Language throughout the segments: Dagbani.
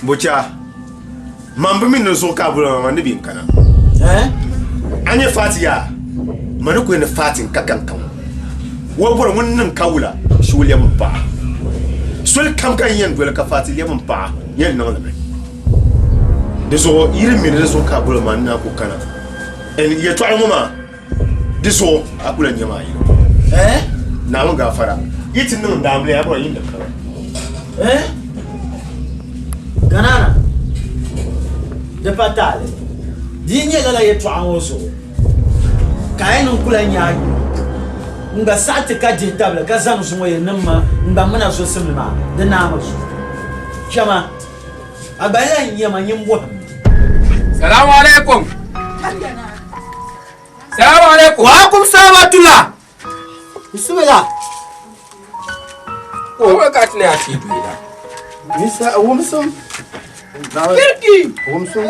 Bocha, man bi mi ni zuɣu ka a boli ma, man ni bi n kana. A nyɛ Fati yaa? Ma ni kuli ni Fati n ka kankaŋ. O bɔri ŋun niŋ ka wula shi o lɛbi m paɣa. Soli kam ka n yɛn doli ka Fati lɛbi m paɣa yɛn niŋ li mi. Di zuɣu yi di mi ni di zuɣu ka a boli ma n naan ku kana. Yɛtɔɣili ŋɔ maa di zuɣu a ku lahi nya ma a yili. Naawuni gaafara yi ti niŋ n daamiliya a bɔri yi ni kana. Ganaana, di pa taali. Di yi nyɛ lala yɛtɔɣa ŋɔ zuɣu ka a yi niŋ ku lahi nya a yuli, n gba saɣi ti ka dihi tabili ka zaŋ zuŋɔ yɛn niŋ ma n gba mini a zosimli maa di naami zuɣu. Chama, a gba yi lahi nya ma nyin bɔhim ma. Salamu alaikum. Salamu alaikum. Wa alaikum salam wa rahmatullah. Bismillah. O ka ti na ti duida. Misa wumsum. Kirki. Wumsum.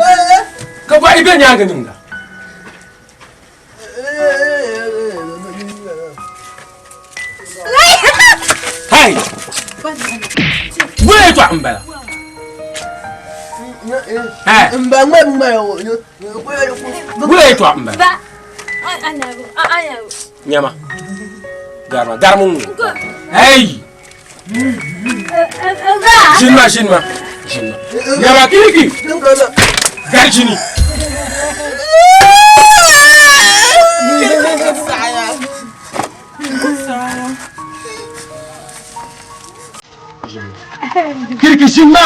Ka gba ibe nyaanga niŋda. Hey! Where to ambala? Hey! Where to ambala? Nyama. Garma, garma. Hey! Shinma, shinma. Shinma. Nyama kiriki. Garjini. Kiriki shinma.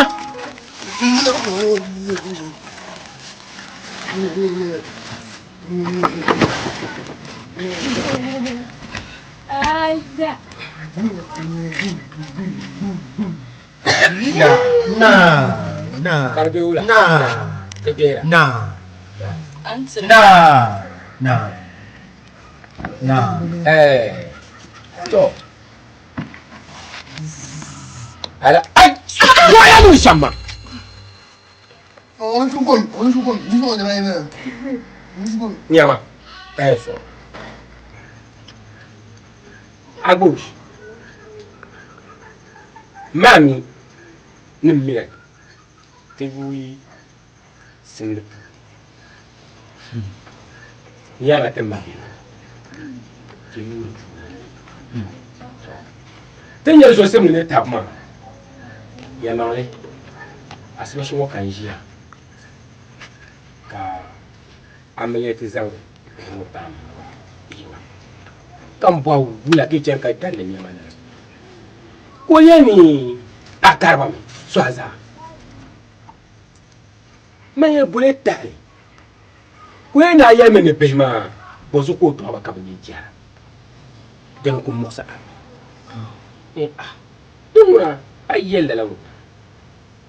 Na, na, na, na, na, na, na. Eh, to. Ala, ai, waya ni shama. Nyama. Eh, so. Agush. Mami ni mina ti yuui simdi puuni. Nyama ti ma ti yuui puuni. Ti nyɛ zo simdi ni tabi maa. Yɛlimaŋli, asibashi ŋɔ ka n ʒiya ka amiliya ti zaŋ bihi ŋɔ paai ma yiŋa ka m bɔhi wula ka yi chani ka dandi nɛma na ka o yɛli ni a gari ba mi sɔha zaa. Man yɛli boli tahili ka o yɛli ni a yɛlimi ni bihi maa bɔzuɣu ka o dɔɣi ba ka bɛ nyɛ jɛra din ku muɣisi a mi. Di ŋuna a yi yɛli lala ŋɔ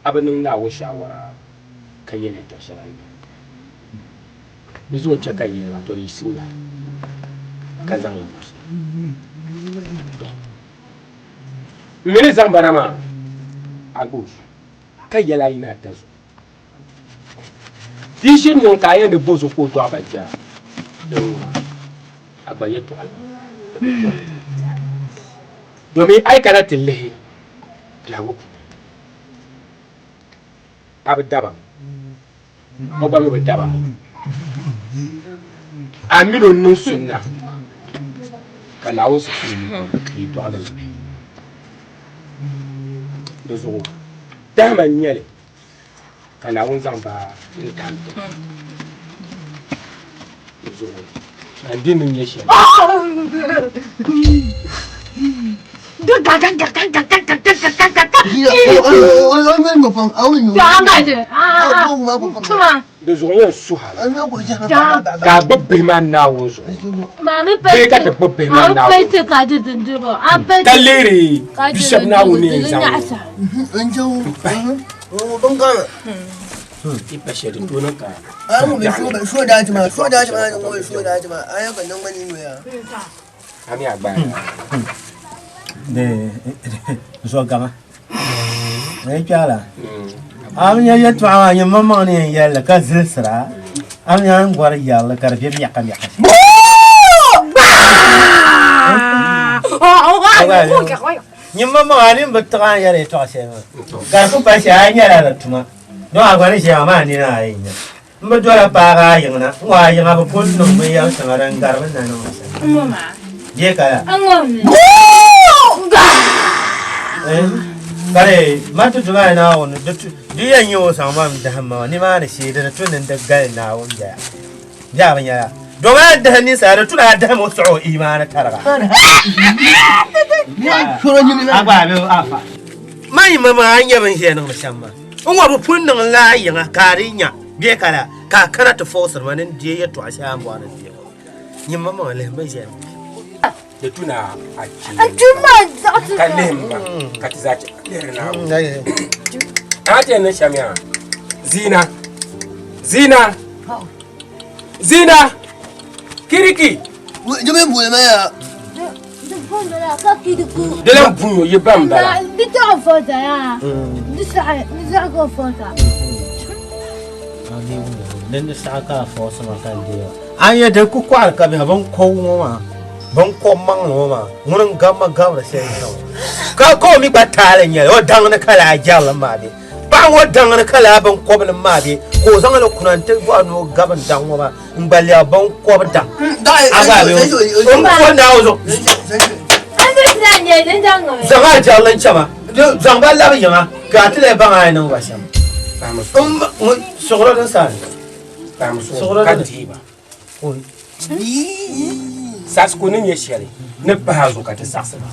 a bi niŋ Naawuni shaawara ka yɛli yɛtɔɣ shɛli a ni yɛli. Di zuɣu n-chɛ ka yɛli ma, Tɔ yiɣisimiya ka zaŋ yi buɣisi. Tɔ! M mi ni zaŋ ba na maa, a gba o zuɣu, ka yɛli a yi ni ata zuɣu. Di yi shiri niŋ ka a yɛn di bo zuɣu ka o dɔɣi ba jɛra, din ŋuna a gba yɛtɔɣili di bi bɔri. Domin a yi kana ti lihi biɛhigu puuni, a bi daba, o gba mi bi daba. A min o niŋ sunna ka Naawuni siɣisi o yi dɔɣili li. Di zuɣu tahima n-nyɛ li ka Naawuni zaŋ ba n-tam ti. Di zuɣu man di ni nyɛ shɛli. Di zuɣu yɛn suhi a ka a gbubi bihi maa Naawuni zuɣu bee ka ti gbubi bihi maa Naawuni ka lihiri bi shɛba Naawuni ni yɛn zaŋ m-pahi Ti pa shɛli din tooi niŋ ka A mi a gbaai Zɔgama n kpɛɣila a mi nyɛ yɛltɔɣa maa nyɛ maŋmaŋ ni yɛn yɛlli ka zilisira a mi nyɛ n bɔri yɛrili ka di bɛ miɛka miɛka nyɛ maŋmaŋ a ni bi tiɣi a ni yɛri yɛltɔɣa shɛli maa ka di ku pa shɛli a nyɛla di tuma. Dɔɔ a gba ni ʒiya maa nina a yi nya. M bi dola paagi a yiŋ na. N wa a yiŋa bi pun niŋ binyɛr shɛŋa din gari bɛ ni na niŋ shɛm. Bee ka yaa? Ka di ma ti Duuma Naawuni di yɛn nyɛ o zaŋ ma n-dahim ma maa nimaani shee di ni tu ni n di gali Naawuni bɛya. Bɛ a bi nya ya? Domin a dahi ninsala di tu ni a dahim o siɣi o imaani tariga. A gba a be afa. Man yi ma maa a nya bɛ ni ʒiya niŋdi shɛm maa. N ŋɔ bi pun niŋ n la a yiŋa ka a di nya bee ka la ka a kana ti fɔɔsiri ma ni n deei yɛtɔɣa shɛli a ni bɔri ni n deei ŋɔ. Nyini ma maŋa lihim bɛ ni ʒiya niŋdi shɛm. Di tu ni a chɛ ka lihim ma ka ti zaa chɛ lihiri Naawuni. A ti yɛn niŋ shɛm yaa, Zina, Zina, Zina, Kiriki. Di mi buli ma yaa. Di lan bunyo yi ba m-bala. A nya di ku kɔɣiri ka biha bin ko ŋɔ maa bin ko maŋli ŋɔ maa ŋuni n gabima gabiri shɛli ŋɔ ka ka o mi gba taali n nyɛli o daŋ ni ka laa jɛrilim maa be paɣa ŋɔ daŋ ni ka laa bin kɔbilim maa be ka o zaŋli kuna n ti bɔri ni o gabi n daŋ ŋɔ maa n gba lɛbi bin kɔbi daŋ a gba be o n ko naawuni zuɣu zaŋ a jɛrili n chɛma zaŋ ba labi yiŋa ka a ti lee baŋ a ni niŋ ba shɛm suɣuro din saani Suɣuro ka deei ba. Saɣisigu ni nyɛ shɛli ni pahi a zuɣu ka ti saɣisi ba.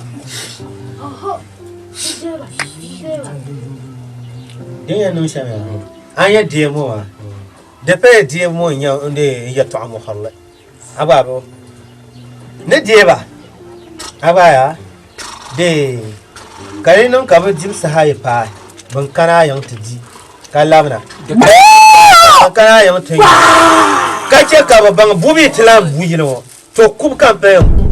Din yɛn niŋ shɛm yaa a ni yɛn deei ŋɔ maa di paya deebu ŋɔ n-nyɛ n yɛtɔɣa muɣirili a gba bi ni deei ba a gba yaa dee ka di niŋ ka bɛ dibu saha yi paai bɛn kana a yiŋ ti di ka labina bɛn kana a yiŋ ti nyu ka chɛ ka bɛ baŋ bubu yi ti lan bu yili ŋɔ to kubu ka m paya ŋɔ.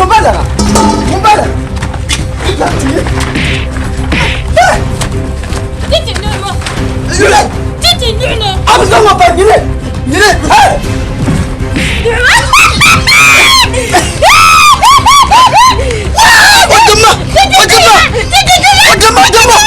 Ŋun bala ŋun bala. Titi nuɣu. Yule. Titi nuɣu. A bi zaŋ ma pa nyini nyini. Hey. O dimma o dimma o dimma o dimma. O dimma o dimma.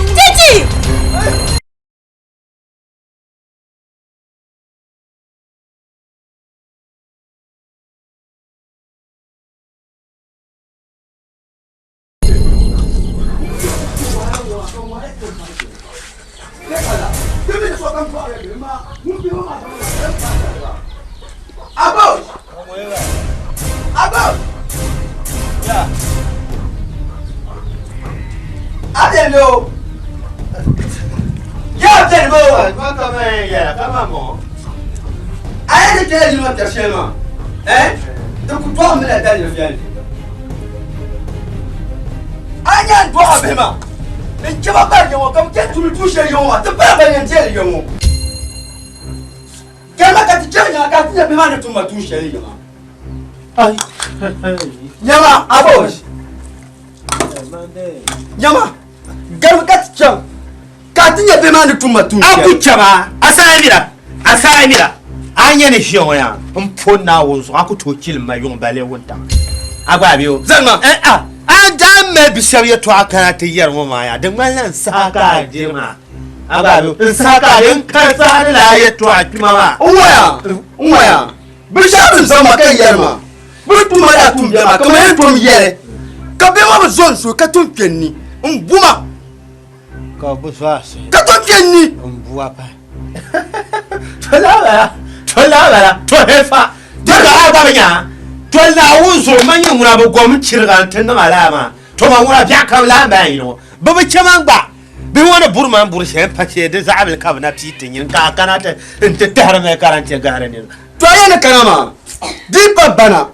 Titi! Abo! Abo! Ya. Adelo! Ya tɛribo! A ye ni kɛlɛ yino tɛ shɛli maa. Eh? Di ku dɔɣi mi la daliri viɛlli. A nya n dɔɣi bihi maa. N chɛ ba bari yaŋɔ ka bi chɛ tuli tuun shɛli yaŋɔ maa ti pala ban yɛn dɛli yaŋɔ. Kɛlima ka ti chɛ nyaŋa ka ti nya bihi maa ni tum ma tuun shɛli yaŋa. Nyama abosh. Nyama garimi ka ti chaŋ ka ti nya bihi maa ni tum ma tuun A ku shɛli. chɛma a saha mira a saha mira a nyɛ ni ʒiya ŋɔ yaa n po Naawuni zuɣu a ku tooi chilim ma yuŋ balee wuntaŋ a gba bɛ o Zani ma. Eh, a a daa mali bi shɛba yɛtɔɣa kana ti yɛri ŋɔ maa yaa di ŋmanila n saha ka a diri maa a gba bɛ n saha ka a di n kari saha ni laa yɛtɔɣa kpima maa. N waya n waya binshɛɣu bin zaŋ ma ka n yɛri maa bi ni tum ma daa tum biɛri maa ka ma yɛn tom yɛli ka bihi maa bi zo n so ka tom kpɛ n ni n bu ma ka bi zo a suhu ka tom kpɛ n ni n bu a pahi to laa bala to laa bala to hefa to ka a gba bi nya to Naawuni zuɣu ma nyɛ ŋuna bi gom chiriga n ti niŋ a laa maa to ma ŋuna biɛɣu kam laa n bala yini ŋɔ bi bi chɛ man gba bihi ŋɔ ni buri man buri shɛli n pa shee di zaɣabili ka bi na pii ti nyini ka a kana ti n ti tahiri mi ka di n ti gahiri niriba. To a yɛn ni kana maa di yi pa bana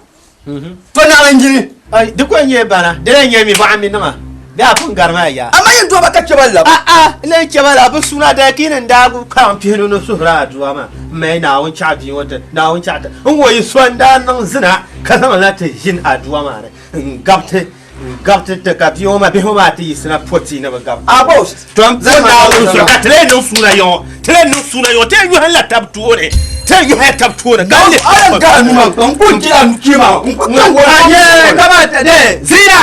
to naɣila n jini. Ai di ko n-nyɛ bana di lahi nyɛ mi bɔɣa mi niŋa bee a pun gari maa yaa. A ma yɛn dɔba ka chɛ ba lab. A a n lahi chɛ ba la bɛ suuna dayakini n daa gbubi karim pihinu ni suhiri aduwa maa m mali Naawuni chaɣ bia ŋɔ ti Naawuni chaɣ ti n ŋɔ yi so n daa niŋ zina ka zaŋ la ti ʒini aduwa maa ni n gabiti n gabiti ti ka bia ŋɔ maa bihi ŋɔ maa ti yiɣisina pɔti ni bɛ gabi. A boss. To n po Naawuni zuɣu ka ti lee niŋ suuna yaŋɔ ti lee niŋ suuna yaŋɔ ti yɛn nyɔhi la tab tooni ti yɛn nyɔhi la tab tooni ka A yɛn gari nuu maa n ku jila n kpee maa n ku kaŋ o. Aye kama de zina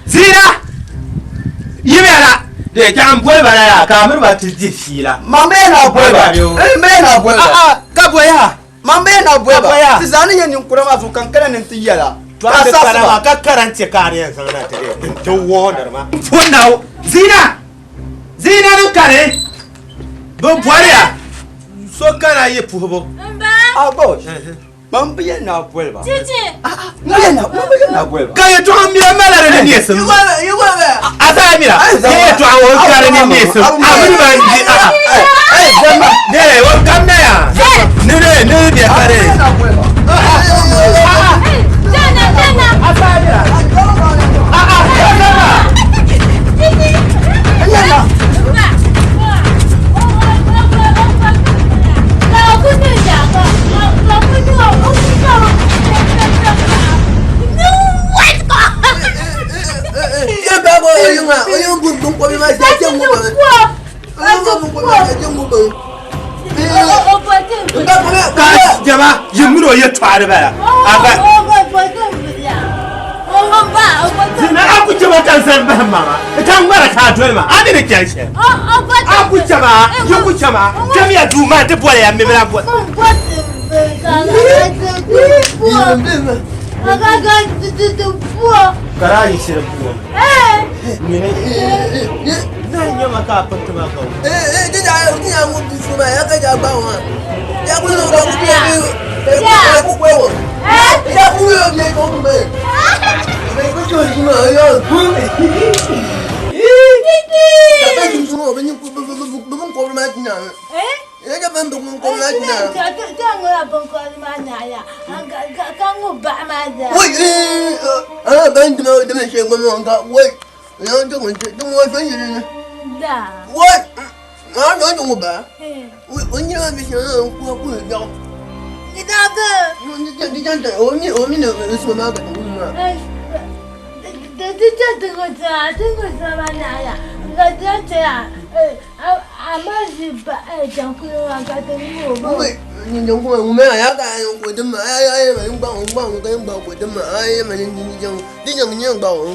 zina yimiya na de jaɣam boli ba na yaa ka a miri ba ti di fiila. Ma mɛ na boli ba n mɛ na boli ba. A ka boya. Ma mɛ na boli Ka ba boya. ti zaa ni nyɛ ninkura maa zuɣu ka n kana ni n ti yɛla. To a ti kana maa ka karanti ka a ni yɛn zaŋ na ti de n ti wɔɔniri ma. N po Naawuni zina zina ni kani bi bɔriya so kana yi puhibu. Mba! A boss. Ma n bi yɛn na boli ba. Titi! N bi yɛn na ma bi yɛn na boli ba. Ka yɛtɔɣa mira mala di ni neesim. A zaa mira ye yɛtɔɣa ŋɔ ka di ni neesim. A mini ban di a a. Ne o kam na ya. Ne ne ne bɛ ka de. Jana, Jana! A zaa mira. A a ya kama. Titi! Mba! Ka jama yi mini o yɛtɔɣa di bala a gba zina a ku chɛma ka zani bahi maŋa ka ŋmara ka a doli ma a mi ni chani shɛli a ku chɛma yi ku chɛma kpɛmiya duu maa ti boli ya mi bi lahi boli ka daa yi shiri buo mini na nyɛma ka a piriti ma ka o mini biŋkɔbiri maa ti na. Ka ŋuna biŋkɔbiri maa naaya ka ŋub baɣa maa zaa. Wai eh ban dima dima shee gba maa ka wai na ti ŋun ti ti ŋun so yili ni. Da. Wai na na ti ŋun ba. O nyina maa bi shee na ku ku biɛɣu. Di daa bi. Di chan ti o mi o mi ni so maa ka ti wum maa. Di ti chan ti ŋun maa ti ŋun maa naaya ka di ti ya a ma ʒi ba jankuli maa ka ti ŋub o. Wai jankuli ŋun maa ya ka ko dim ma ay ay ma gba gba gba gba ko dim ma ay ma ni ni jang di jang ni gba o.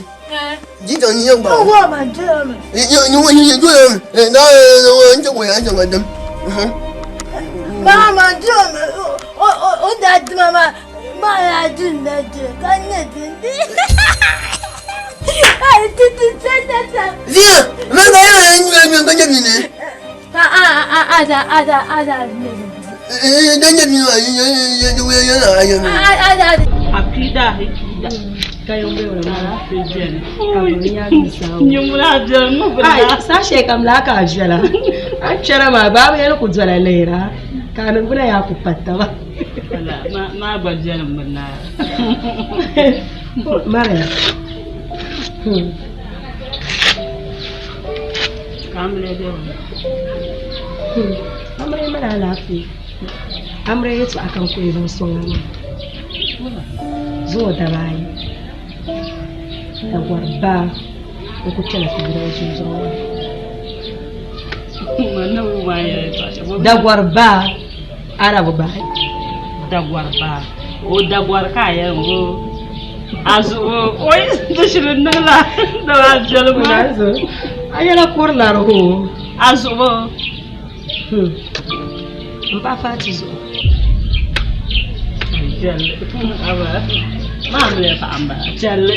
Di jang ni gba o. Wa ma jira mi. Ni ni ni ni do na na n ko ya jang dim. Ma ma jira mi o o o da dima ma ma ya dun da di ka ne din di. Ai ti ti ti ti ti. Zia, ma ga ya ni ni ka ni ni. Ka a a a da a da a da ne. Eh dan ni ni ya ya ya ya ya ya. A a da. Akida akida. Sashe kam la ka viɛla a kpɛra maa baaba yɛli ku dola lihira ka a niŋgbuna yaa ku pa taba maa gba viɛli n bi naai Mariam ka amiliya bɛ bi amriya mali alaafee amriya yɛltɔɣa ka n ku yɛn zaŋ sɔŋ a maa zuŋɔ daba ayi Dagwari baa n ku kpɛla ti yili ŋɔ sunsuuni maa Dagwari baa arabi baa Dagwari baa o dagwari ka a yɛli ŋɔ a zuɣu o yi ti shiri niŋla daba viɛli maa a nyɛla kuri lari hoo a zuɣu n paɣa faati zuɣu viɛlli aba maa amiliya paɣa n bala chɛlli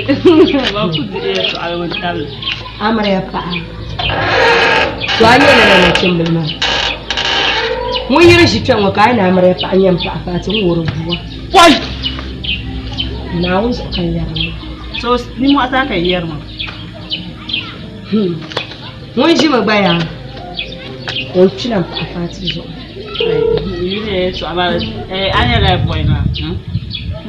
ba ku dihi yɛltɔɣali ŋun tabili amiliya paɣa to a nyɛla lala nachimbili maa ŋun yiri ʒi kpɛ ŋɔ ka a yi ni amiliya paɣa nyɛ n paɣa faati n wuhiri bua pɔi Naawuni zuɣu ka n yɛri ŋɔ so nimmohi zaa ka yi yɛri maa ŋun ʒimi gba yaa o kpila n paɣa faati zuɣu yiri yɛltɔɣa maa a nyɛla bɔi maa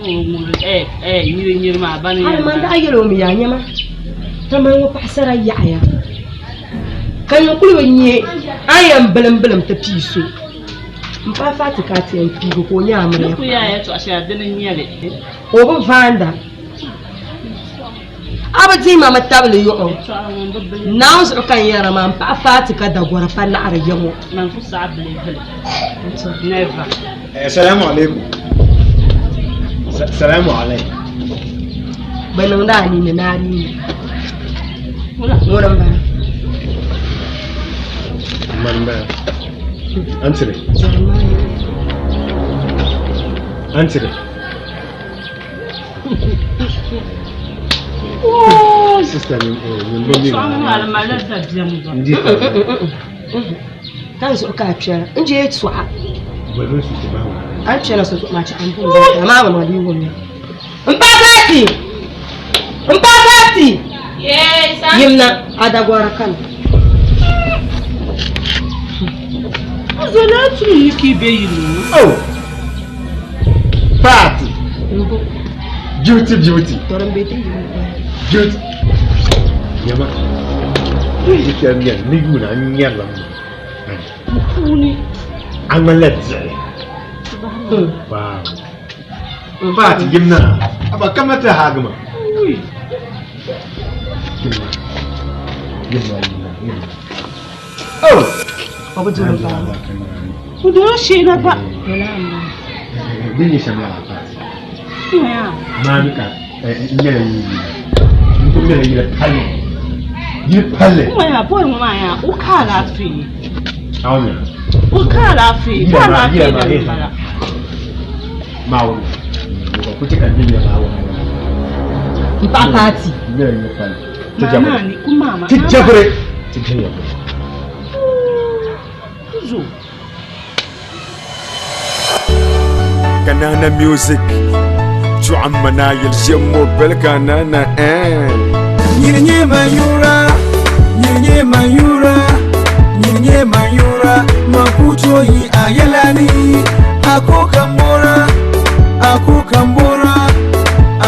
nyiri nyiri maa bani hali man daa yɛli o mi yaa nyɛma kamani ŋɔ paɣasara yaɣaya ka nyin kuli bi nyɛ a yɛn bilim bilim ti pii so n paɣa faati ka a ti yɛn piigi ka o nyɛ amiliya ku yaa yɛltɔɣa shɛli dini n nyɛli o bi vaanda a bi dihi ma mi tabili yuɣu Naawuni zuɣu ka n yɛra maa n paɣa faati ka dagɔri pa laɣari ya ŋɔ man ku saɣa bili bili never Assalamu alaikum. Salamu alaikum. Bi niŋdi a nini ni a nini ŋuni n bala Man ba. An tiri. An tiri. Sister ni ni ni. Yɛltɔɣa ŋɔ maa di malila dabiɛm gba Ndi. Ka n zuɣu ka a kpɛra n je yɛltɔɣa Bari su ti ba wa. a kpɛra so zuɣu maa chɛ an bom amaa bi niŋ di wumya n paɣa faati n paɣa faati yimna a dagɔri kani zɔla tum ni ka i bɛ yili ŋɔ Oh. Party. Beauty beauty. tɔri n bɛ ti yim Beauty. Yama. Ni kɛ nyɛ ni yuuna n nyɛrila mu. puuni An ŋmanila diɣi. Wow. Party yimna. Aba kama ti haagi ma. Yimna. Yimna yimna yimna. Oh. o bi doli n paɣa ku dolo shee na gba Din nyɛ shɛm laa party. Maani ka n nyɛla yili. N ku nyɛla yili palli. Yili palli. ŋɔ bɔli ŋɔ maa yaa o ka alaafee Awo mi. o ka alaafee ka Yila maa alaafee yila maa dini n bala Maa wo. Ku ti ka n nyɛla maa wo. n paɣa faati N nyɛla yili palli. Ti maa jabiri. maa ni ku maa ma Ti jabiri. Ti jabiri. zo Kanana music. Chuam manayil jemo bel kanana eh. Nyinyi mayura, nyinyi mayura, nyinyi mayura, makuto yi a yɛla ni a ku ka mora a ku ka mora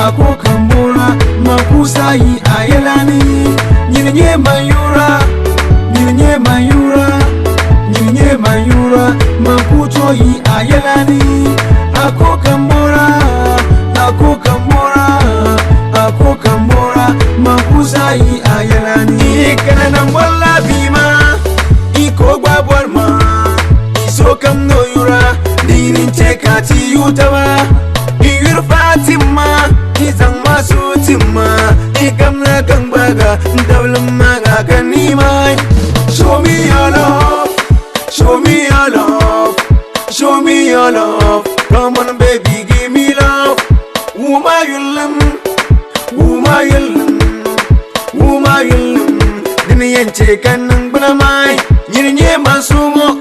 a ku ka mora man ku sayi a yɛla ni nyini nyɛ man yura nyini nyɛ man yura nyini nyɛ man yura man ku to yi a yɛla ni a ku ka mora a ku ka mora a ku ka mora man ku sayi a yɛla ni kana nan wala bima iko gba bɔri ma sokam no yura dini che ka ti yutaba yuri Fatima i zaŋ ma su tima i gamna gangbaga n dablim ma ga ka nima. Show me your love, show me your love, show me your love. Come on baby, give me love. Wuma yullim, wuma yullim, wuma yullim. Dini yɛn che ka niŋgbuna maai. Nyini nyɛ man suŋo,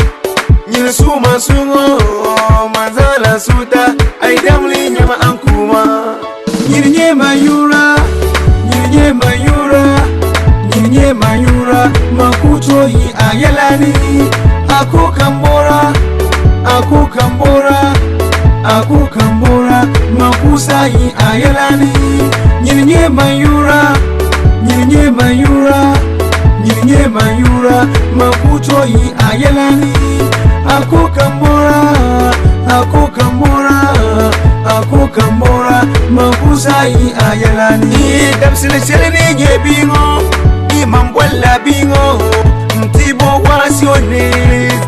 nyini su man suŋo, man zaŋla suuta, ai damli nyɛma an kuma. Nyini nyɛ man yura, nyini nyɛ man yura, nyini nyɛ man yura, man ku tooi yi a yɛla ni. A ku kan bora, a ku kan bora, a ku kan bora, man ku sa yi a yɛla ni. Nyini nyɛ man yura, nyini nyɛ man yura, nyini nyɛ man yura, man ku tooi yi a yɛla ni. A ku kan bora, a ku kan bora, a ku kan bora, man ku sa yi a yɛla ni. Dabisili shɛli ni nyɛ bia ŋɔ, i man bɔlila bia ŋɔ, n ti bo waasi o ni,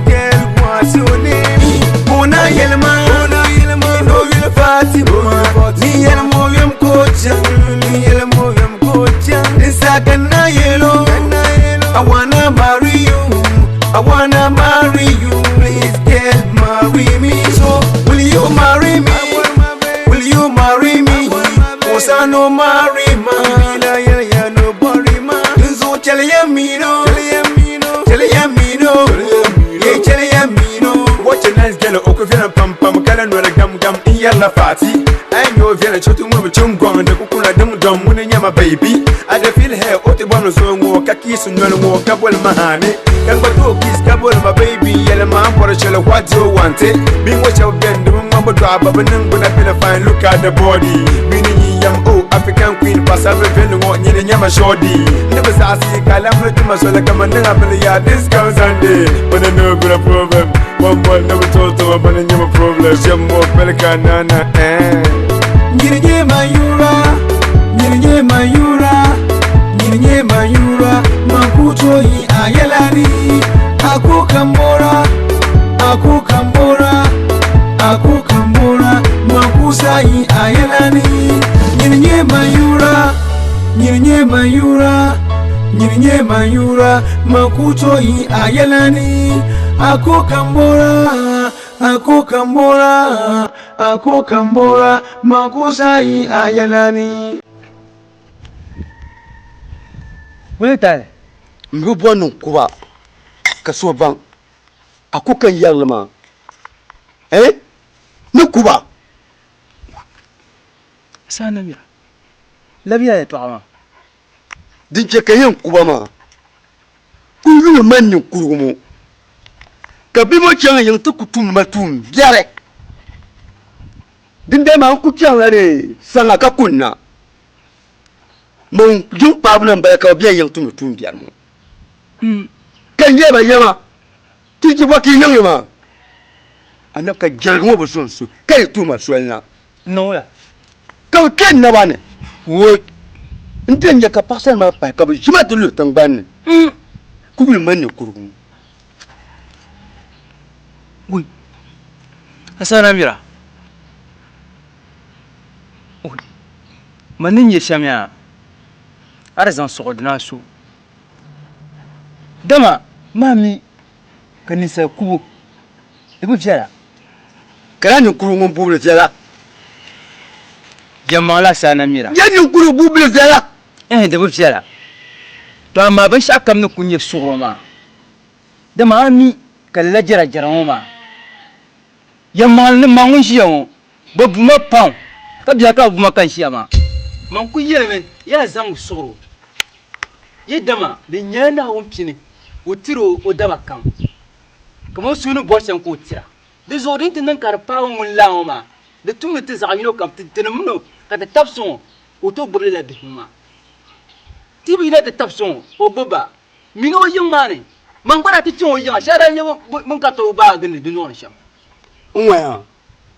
girl waasi o ni. Ona yɛlima, no yuli Fatima, ni yɛlima o yom ko chaŋ, ni yɛlima o yom ko chaŋ. Din sa ka na yɛlo, I wanna marry you, I wanna marry you, please girl marry me. So will you marry me? Will you marry me? Musa no marry ma, bila ya ya no worry ma. Nzo chele ya mi no, chele ya mi no, yeah chele ya mi no. Watch a nice girl, oko vela pam pam, kala no gam gam in yalla fati. I know vela chotu mo chungong de kukuna dum dum muni nyama baby. I dey feel her oti bono zongo ka kiss no no ka bol mahane. Kan ba to kiss ka bol my baby yele ma por chele what you want it. Bi mo chew bend mo mo do ababa nang gonna feel fine look at the body. Bi ni yam oh African queen pass every velo ngo nyine nyama shorty. Never sassy kala mo tuma sola kama nanga bele ya this comes Sunday. But no bit problem. One more never told to but nyama problem. Jam mo pelka nana eh. Nyine nye mayura, nyine nye mayura, nyine nye mayura, man ku to yi a yɛla ni. A ku kan bora, a ku kan bora, a ku kan bora, man ku sa yi a yɛla ni. Nyine nye mayura, nyine nye mayura, nyine nye mayura, man ku to yi a yɛla ni. A ku kan bora, a ku kan bora, a ku kan bora, man ku sa yi a yɛla ni. Wuli tali. M bi bɔri ni n kuba ka so baŋ a ku ka n yɛrili maa. Eh? Ni kuba. Saanabia, labiya yɛtɔɣa maa. Din chɛ ka yɛn kuba maa, ku yuli man ninkurigu ŋɔ, ka bɛ mo chaŋ yiŋ ti ku tum ma tuun biɛri. Dindali maa n ku chaŋla di saŋa ka kunna. Man yiŋ paɣibu na m-bala ka bɛ bɛn yiŋ tumdi tuumbiɛri ŋɔ. Ka n yɛli ba, Yɛma, ti je bɔ ka yi niŋ li maa? Anabi ka jɛrigu ŋɔ bi zo n-su ka yi tuhi ma soli na. Ka bɛ kpe n naba ni, Woi! N di n-nya ka paɣisari maa pahi ka bɛ ʒi ma ti lu tiŋgbani ni ku yuli man ninkurigu ŋɔ. Woi! Asana mira! Man ni nyɛ shɛm yaa, a di zaŋ suɣu dina a so. Dama maa mi ka ninsal kubu di bi viɛla. Ka lala ninkurigu ŋun buubili viɛla. Yɛlimaŋli Asana mira. Nyɛ ninkurigu buubili viɛla. Ɛɛh di bi viɛla. To amaa binshɛɣu kam ni kuli nyɛ suɣuro maa, dama a mi ka lala jɛrajɛra ŋɔ maa Yɛlimaŋli ni man ŋun ʒiya ŋɔ, bɛ bu ma pam, ka biɛhi ka bɛ bu ma ka n ʒiya maa. Man kul yɛlimi, Yaa zaŋmi suɣir o, yi dama di nyɛla Naawuni pini o tir o daba kam, kaman o suhu ni bɔri shɛm ka o tira. Di zuɣu din ti niŋ ka di paai ŋun lan ŋɔ maa, di tumdi ti zaɣ yino kam, ti ni min o ka ti tab sɔŋ o, ka o tooi gbibi lala bihi ŋɔ maa. Ti bi yina ti tab sɔŋ o, ka o gbibi ba. Mini o yiŋ maa ni, man gba daa ti chaŋ o yiŋa, shɛli daa nyɛ bɛ ni kariti o baai gindi dunɔŋ ni shɛm. N ŋɔya,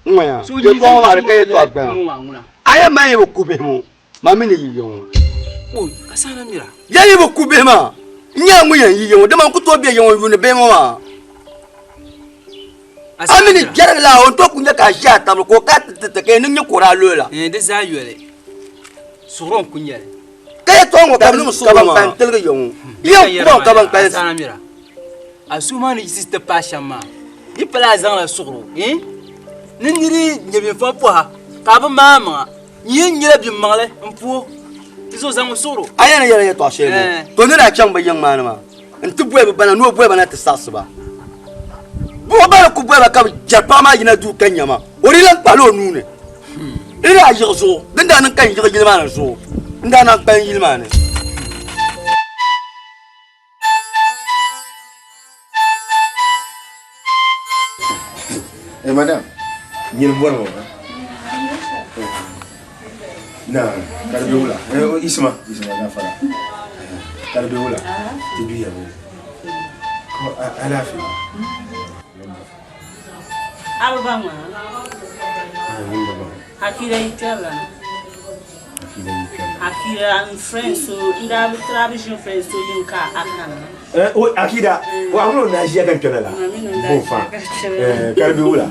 n ŋɔya, yɛtɔɣa ŋɔ maa di ka yɛtɔɣa gbaya. A yɛn mali yi bi ku bihi ŋɔ, ma mi ni yi ya ŋɔ. O, a saana mira. Ya yi bi ku bihi maa, n nyɛla ŋun yɛn yi ya ŋɔ, dama n ku tooi be ya ŋɔ yuuni bihi ŋɔ maa. A mi ni jɛrigi la, o ni tooi ku nya ka a ʒi a tabili ka o ka ti ti ti ka yi ni nya ka o daa looi la. Ɛɛn, di zaa yoli, suɣuro n-ku nyɛ li. Ka yɛtɔɣa ŋɔ ka bɛ niŋ suɣuro maa. Ka ban kpalim tiligi ya ŋɔ. Yɛn ku ba ka ban kpalim. A saana mira, a suhu maa ni yiɣisi ti paai shɛm maa, yi pala a zaŋla suɣuro, ɛɛn, ni niri nyɛ binfam pɔha ka a bi maai maŋa. N yɛn nyɛla bin maŋli n puo di zuɣu zaŋmi suɣuro. A yɛn yɛla yɛtɔɣa shɛli ŋɔ, to ni daa chaŋ bɛ yiŋ maa ni maa nti boli bɛ bana ni o boli ba na ti saɣisi ba. Bɛ o ba ni ku boli ba ka bɛ jɛri paɣa maa yina duu ka nya ma, o dii lan kpahila o nuu ni. N daa yiɣi zuɣu, din daa niŋ ka n yiɣi yili maa ni zuɣu, n daa naan kpalim yili maa ni. Eh, madam, nyini bɔri ŋɔ na ka di be wula eh, isima isima gafara ka di be wula ti duya ŋɔ ko alaafee Abu ba ŋɔ Akida yi kpɛrila Akida n friend so n daa bi tira bi ʒini friend so yiŋ ka a kana. Eh, o Akida o a ŋɔ na ʒiya ka n kpɛna la bon fa eh, ka di be wula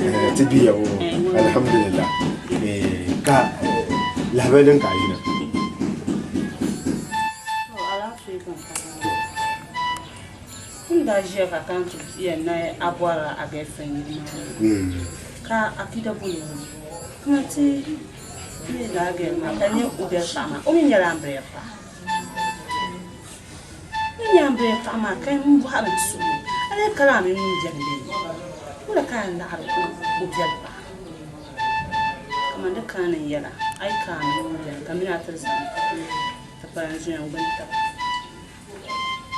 eh, ti duya ŋɔ alhamdulillah eh, ka lahabali din ka a yina. N daa ʒiya ka kana ti yɛn ni a bɔrila a girlfriend yili maa ni ka Akida boli o ka ti mi lala girl maa ka nyɛ o biɛri paɣa maa o mi nyɛla ambrɛla paɣa o mi nyɛ ambrɛla paɣa maa ka n bɔhiri n suhu ni a lee kala a mini ŋun biɛni bee wula ka a laɣiri o biɛri paɣa kaman di kana ni n yɛla a yi kana a mini ŋun biɛni ka mini a ti zani ti pala n zuya n gbuni taba.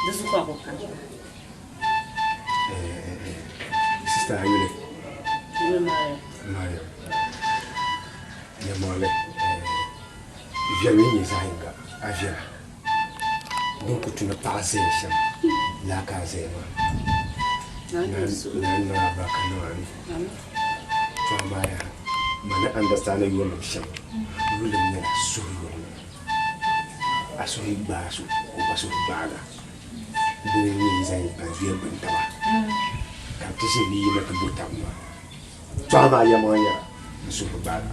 Di zuɣu ka a ku kana. Sister Ayule. Yuli Mariam. Mariam. Yɛmɔli viɛlimi nyɛ zaɣ yinga a viɛla din ku tu ni paɣa zaya shɛm laa ka a zaya maa naa niŋ alibarika niŋ a ni to amaa yaa ma ni understand yurilim shɛm yurilim nyɛla suhuyurilim A suhu yi gbaai so ka o gba suhu gbaaga, dini n-nyɛ yi zaŋ yi kpanzuya gbuni taba ka ti ʒini ni yi na ti bo taba maa. Tɔ amaa yɛlimaŋli yɛra, n suhu gbaaga.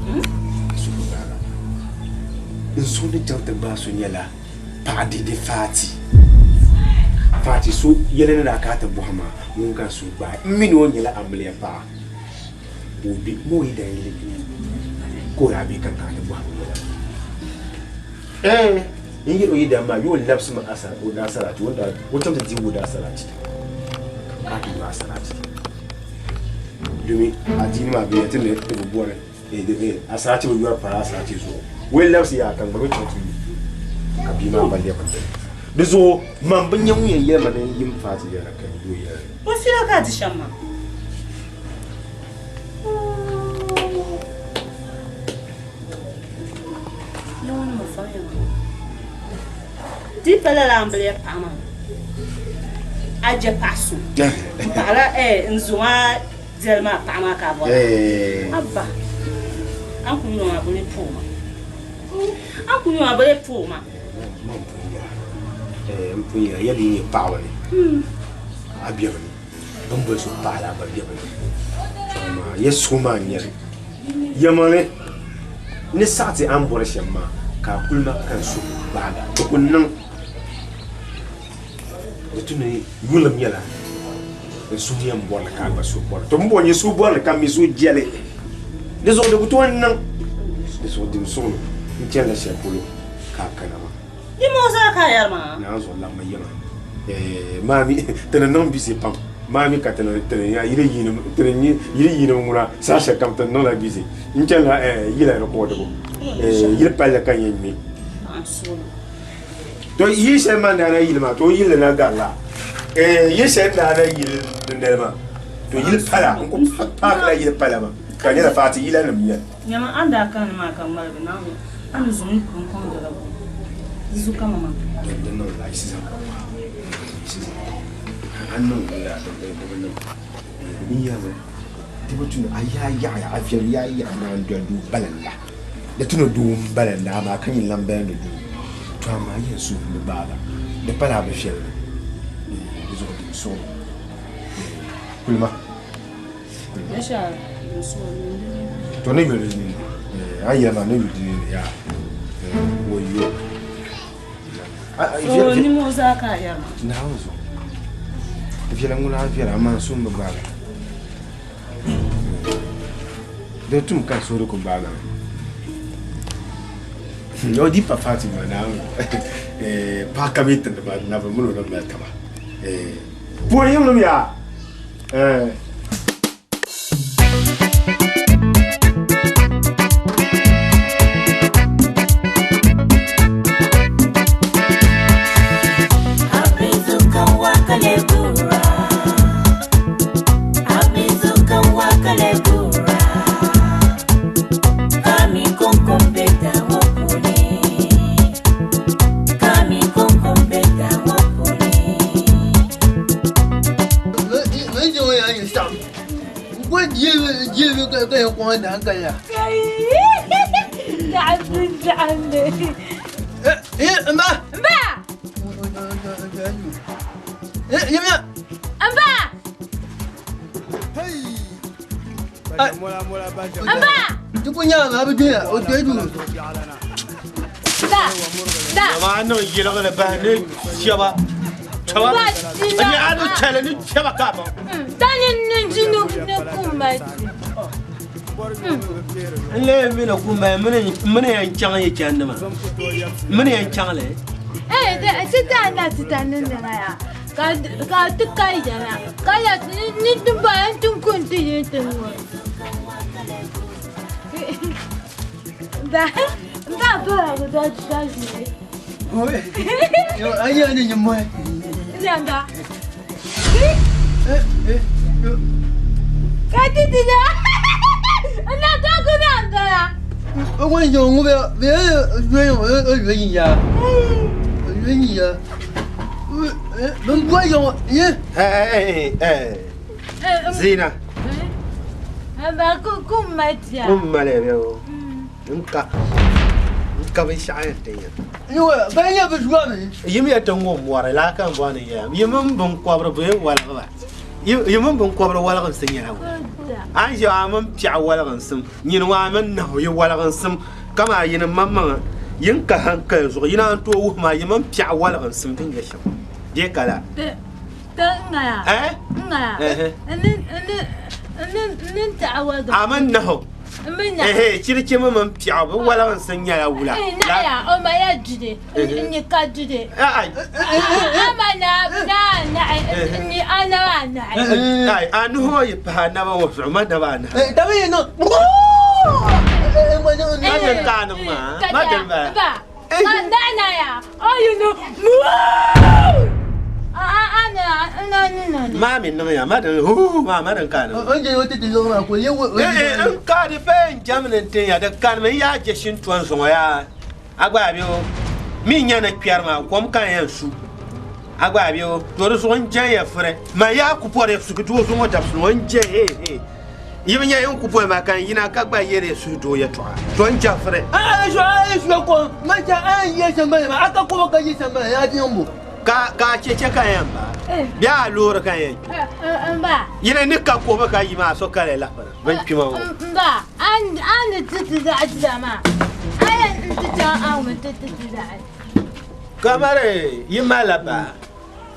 N suhu gbaaga. N suhu ni chaŋ ti gbaai so nyɛla paɣa didi Fati. Fati so yɛli ni daa ka a ti bɔhi ma ŋun ka n suhu gbaai. M mi ni o nyɛla amiliya paɣa. Ka o be ma o yidan yili ka o daa be ka n kana ti bɔhim o yɛla maa. Ɛɛn, n yɛl o yidan maa, yo labisi ma o daasarachi, o ni daa, o chaŋ ti deeg o daasarachi ka n kana ti yo asarachi. Domi adiini maa bɛ yɛli ti ni di bi bɔri asarachi bi yɔri pari asarachi zuɣu. O yi labisi yaa ka n gba mi chaŋ ti yo ka bia maa gba lɛbi dini. Di zuɣu man bi nya ŋun yɛn yɛli ma ni n yim Fati yɛla ka n yo yɛli li. O fiila ka a di shɛm maa. Di pa lala ambiliya paɣa maa a je paɣa so n paɣala n zo maa dɛli maa paɣa maa ka a bɔra abba an ku yuli maa bɛ lee pooi ma an ku yuli maa bɛ lee pooi ma n pun yɛra yɛli yi nyɛ paɣaba ni a bɛbi ni Bɛ ni boli so paɣa la gba bɛ ni. Amaa ya suhu maa n-nyɛ li. Yɛlimaŋli, n ni saɣi ti a ni bɔri shɛm maa, ka a kuli ma ka n suhu gbaag a. Di ku niŋ. Di tu ni yurilim nyɛla n suhu yɛn bɔri li ka a gba suhu bɔri li. To m-bɔŋɔ nyɛ suhu bɔri li ka m mi suhu je li. Di zuɣu di ku tooi niŋ. Di zuɣu dim suɣulo n chanila shɛli polo ka a kana maa. Di moo zaa ka a yɛri maa. Naa zuɣu lamma yiŋa. Eh, maami, ti ni niŋ busy pam. Maami ka ti ni, ti ni yili yiini, ti ni yili yiini ŋuna saha shɛli kam ti ni niŋla busy. N chanila eh, yila rikɔɔdibu. Eh, yili palli ka n yɛn ŋme. To yili shɛli maa ni daa na yili maa, to o yili li na garila. Yili shɛli naa na yili dundali maa to yili pala n ku paakila yili pala maa ka di nyɛla faati yila nim n nyɛli. Nyama a ni daa kana ni maa ka ŋmaligi Naawuni a ni zuŋ n kuri n kɔŋ dola bo di zu ka mama. Di niŋ la yi zaŋ pa a niŋ la di bi niŋ di nyɛmi di bi tu ni a yaa yaɣaya a viɛli yaa yaɣa naan doli doo bala la. Di tu ni doo m-bala naa maa ka nyin lan balindi doo, tɔ amaa yɛn suhu m-bi gbaai ba. Di pala a bi viɛli ni di zuɣu di n-suɣi kulima. Tɔ ni yuli di nini, a ni yɛli maa ni yuli di nini yaa wayo. Naawuni zuɣu viɛla ŋuna a viɛla amaa n suhu m-bi gbaai ba. Di tum ka suhuri ku gbaagi mi. O di pa Fatima Naawuni paɣa kam yi tindi ma nabi mini o ni mali taba. Puhi yiŋnim yaa. N lee mi ni kumba mini yɛn chaŋ yi chandi maa mini yɛn chaŋ li. Ti daa na ti ta ni nɛma yaa ka ti ka yana ka ya ni ti ba n ti ku n ti yi ti ŋɔ. Ba ba ba ba da da zi. Yo ayi ni nyimo. Yanga. Ka ti ti na. Na ta ku na ngara. O ko ni ngu be be be o be yin ya. Be yin ya. Ben bo yo ye. Eh eh eh. Zina. Ba ku ku ma tia. Ku ma le be o. N ka n ka binshɛɣu yɛn ti ya. Ban nyɛ bi zuwa mi. Yi mi ya ti ŋɔ mɔri laa ka n bɔri ni yɛya yi mini binkɔbiri bɛ yɛn waligi ba yi mini binkɔbiri waliginsi nyɛla wula a ni ʒiya a mini piɛɣu waliginsim nyini ŋɔ a mini nahu yi waliginsim kaman yinim maŋmaŋa yi ni ka hankali zuɣu yi naan tooi wuhi ma yi mini piɛɣu waliginsim din nyɛ shɛm bee ka laa. A mini nahu Ehe, chirichi mi mini piɛɣu bɛ waliginsim nyɛla wula? Ai, a nuhi ŋɔ yi pahi a naba ŋɔ zuɣu, ma naba anahi. Ma dini ka a niŋ maa? Ma dini bala? Maa mi niŋ ya, ma dini huu maa, ma dini ka a niŋ. N ka di pa yɛn jɛmli n-tin ya, di kanimi n yaa je shintɔni zuŋɔ yaa. A gba a be o mi nya ni kpɛri maa, kom ka n yɛn su. A gba a be o, to di zuɣu n jɛn ya firi. Man yaa ku pɔri ya suhudoo zuŋɔ dabisili ŋɔ, n jɛ hee hee. Yi bi nya n ku pɔri maa ka n yina ka gba yɛli ya suhudoo yɛtɔɣa, to n jɛ firi. Ka a cheche ka yɛn ba bee a loori ka yɛn kpi? Yini ni ka koba ka yi maa so kali lahibana bɛn kpima ŋɔ. Kamari yi malila baa.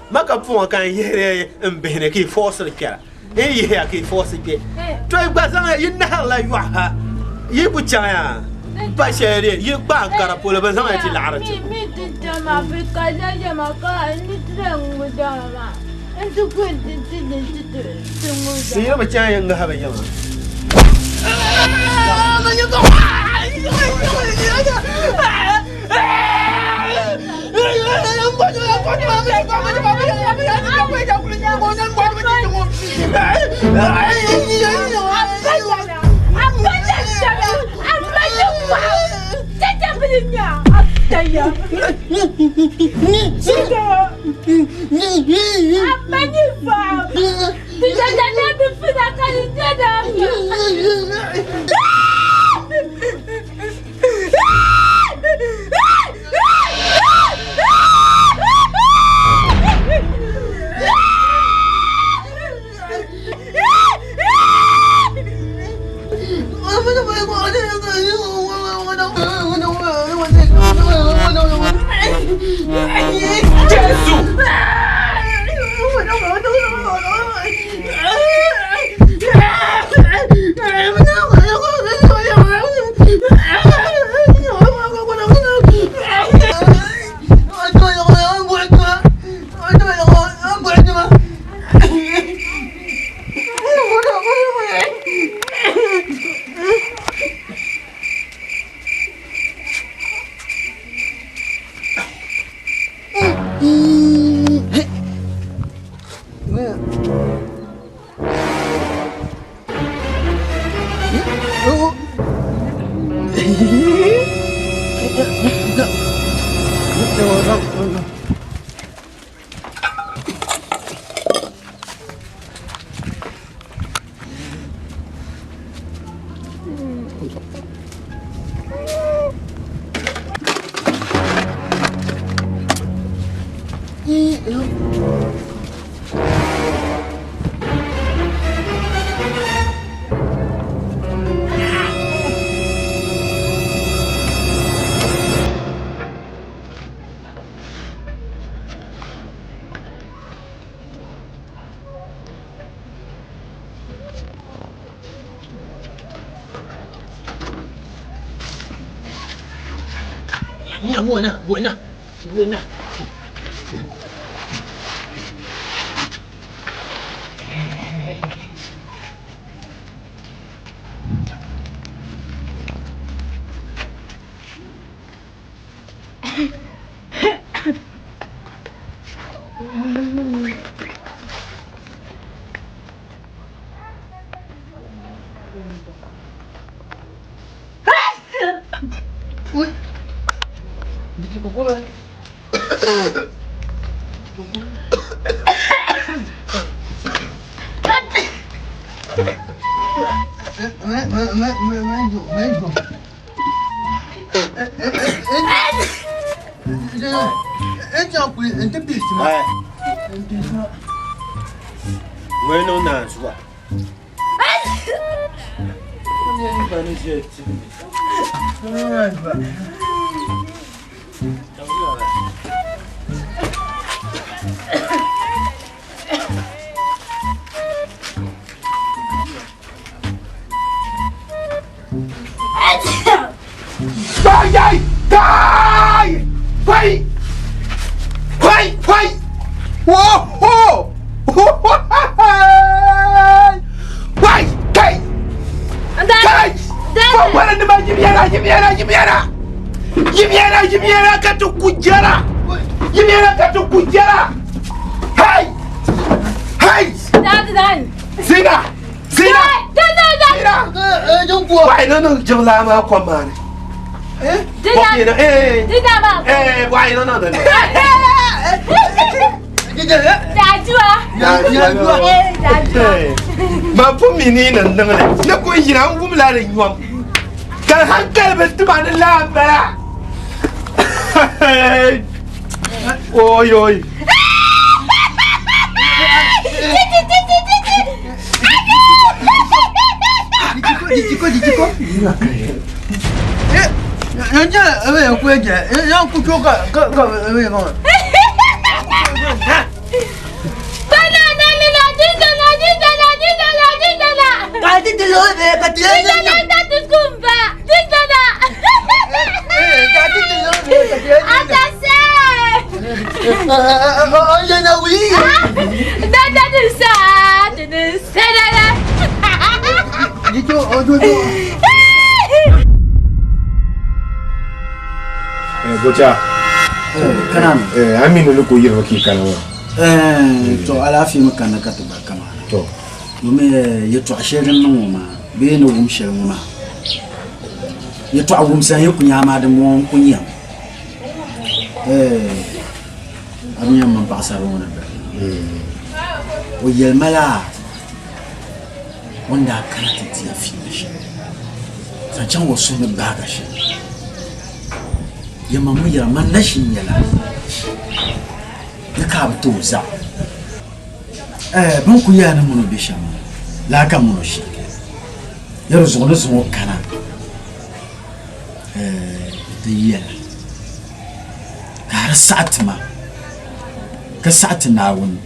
Ma ka puŋɔ ka n yihiri n bihi ni ka yi fɔɔsiri kpɛra. N yihiya ka yi fɔɔsi kpe. To yi gba zaŋ yi nahirila yɔɣu ha. Yi ku chaŋ ya pa shɛli din yi kpa Ankara polo bɛ zaŋ ya ti laɣiri ti. Ti yi bi chaŋ yi ŋahi bɛ yiŋa. Ŋɔ niŋ naanzuwa. Kai! Kai! Kai! Kai! Kai! Whoa! Kai! Kai! Kai! Wala ni ma jibiyara jibiyara jibiyara! Jibiyara jibiyara ka to kujara! Jibiyara ka to kujara! Hey! Hey! Dad, dad. Zina! Zina! Dad, dad, dad. Zina! Wai no no jimla ma ko mane. Eh? Eh. Eh, wai no no no. Dajua. Dajua. Eh, dajua. Ma pu mi ni nan nan le. Ne ko yina n wum la de nyom. Ka hankali bi tuma ni la bala. Oy oy. Dijiko dijiko. 人家为规矩，人家不说个个个为什么？ Gocha. Kana Eh, aminu ni ko yirma ki kana wa. Eh, to alaafee mi kanna ka ti ba kama. To. Domin yɛtɔɣ shɛli din niŋ ŋɔ maa bee ni wum shɛli ŋɔ maa, yɛtɔɣ wumsa n-yi ku nya amaa dimbɔŋɔ n-ku nyam. A bi nya m mini paɣisarili ŋɔ ni biri. O yɛli ma la o ni daa kana ti ti a fiila shɛli zaŋ chaŋ o suhu ni gbaag a shɛli. Yɛlimaŋli yɛra, man na ʒi n-nyɛ la ni ka a bi ti o zaɣim. Ɛɛ, bɛ ni kul yɛli a ni mini o be shɛm maa, lala ka mini o shiri. Ya di zuɣu ni zaŋ o kana, ɛɛ, nti yɛl a, ka a di saɣi ti ma, ka saɣi ti Naawuni,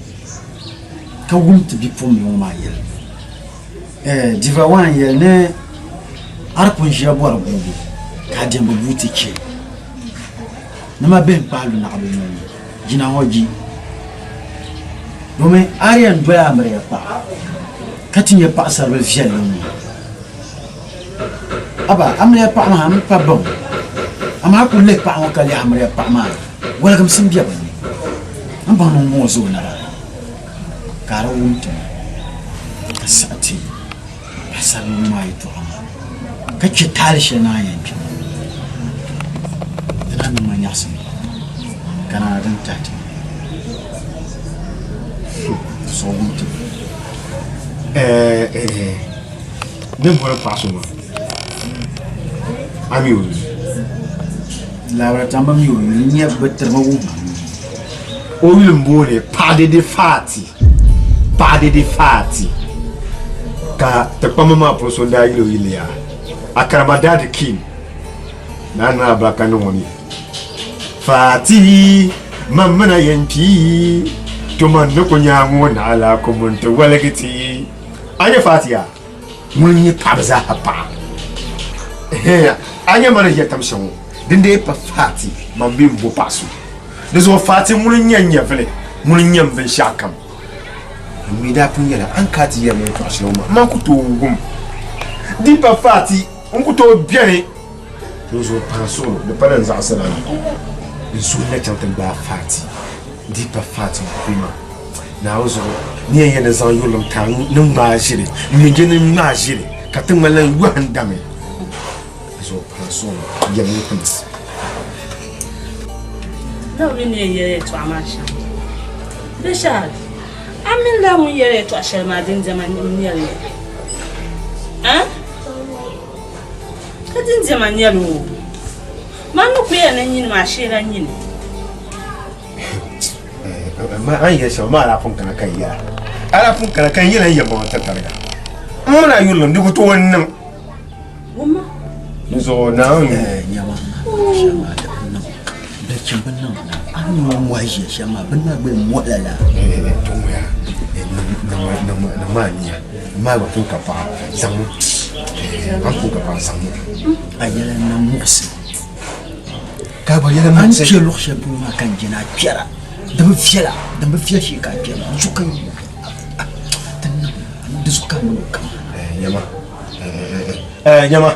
ka wum ti bipuɣimbila ŋɔ maa yɛligu. Ɛɛ, Diva waan yɛli ni a di pun ʒiya bɔri guubu, ka a diɛmbu guui ti chɛ. Ni ma bihi n-kpahi lu naɣibil noli ni. Jina ŋɔ ji. Domin a di yɛn doli amiliya paɣa ka ti nya paɣisaribila viɛlli ŋ-ŋɔ. Aba, amiliya paɣa maa m pa baŋ o, amaa a kuli lihi paɣa ŋɔ ka lihi amiliya paɣa maa waligimsim be bɛ ni. M baŋ ni ŋ-ŋɔ zo o naba ni ka a di wum ti ma ka saɣi ti paɣisaribila ŋɔ maa yɛtɔɣa maa ka chɛ taali shɛli ni a ni yɛn kpi maa. Di naan niŋ ma nyaɣisim ka naan din tahi ti zuɣu wum ti. Bɛ ni boli paɣa so maa, a mi o yuli? Laabira tamba mi o yuli n-nyɛ bɛ tiri ma wuhi ma. O yuli m-booni Paɣadede Faati. Paɣadede Faati. Ka ti kpamba maa puuni so n-daa yili o yili yaa, Akarama Daadi King. Naa niŋ albarka niŋ o ni. Fati, man mina yɛn kpi, to man ni ku nyaŋ o naɣila kum nti waligi ti. A nya Fati yaa? Ŋuni n-nyɛ paɣiba zaaha paɣa. Ɛhɛn, a nya ma ni ʒiya tam shɛm ŋɔ, din dee pa Fati, man mi m-bo paɣ so. Di zuɣu Fati ŋuni n-nyɛ n nyɛvili, ŋuni n-nyɛ m binshɛɣukam. N mi daa pun yɛla, a ni kana ti yɛli ma yɛtɔɣ shɛli ŋɔ maa, man ku tooi wum. Di pa Fati, n ku tooi beni. Dinzuɣu paai suɣulo, di pala n zaɣisira ni n suhu na chaŋ ti gbaai Fati, di pa Fati n-kuli ma. Naawuni zuɣu ni yɛn yɛli ni zaŋ yurilim ti a ni ŋmaai ʒili, m mi je ni n ŋmaai ʒili ka ti ŋmanila n yɔhi n dami. Dinzuɣu paai suɣulo, yɛm o ti ma. Lala mi ni yɛn yɛli yɛltɔɣa maa shɛm. Bishad, a mini lala ŋun yɛli yɛltɔɣa shɛli maa dindema n-nyɛ li? Ɛ? Ka dindema nyɛli o. Man ni ku yɛli ni nyini maa sheela nyini. Ma a ni yɛli shɛm maa daa pun kana ka n yɛla. A daa pun kana ka n yɛla n yɛlimaŋli tatariga. M mini a yurilim di ku tooi niŋ. Wumma. Di zuɣu Naawuni. Nyama shɛm maa di bi niŋ. Bilichini bi niŋ na. A ni ŋɔ mɔhi ʒiya shɛm maa bini maa gba yɛn mɔhila laa. Tɔŋɔya niŋ maa nia. Maa gba pun ka paɣa zaŋmi a ni pun ka paɣa zaŋmi. A yɛla n na muɣisi. Ka gba yɛla A ni kpe luɣ shɛli polo maa ka n je ni a kpɛra. Di bi viɛla, din bi viɛli shee ka a kpɛra. Di zuɣu ka ti niŋ di zuɣu ka m mini o kam. Nyama, nyama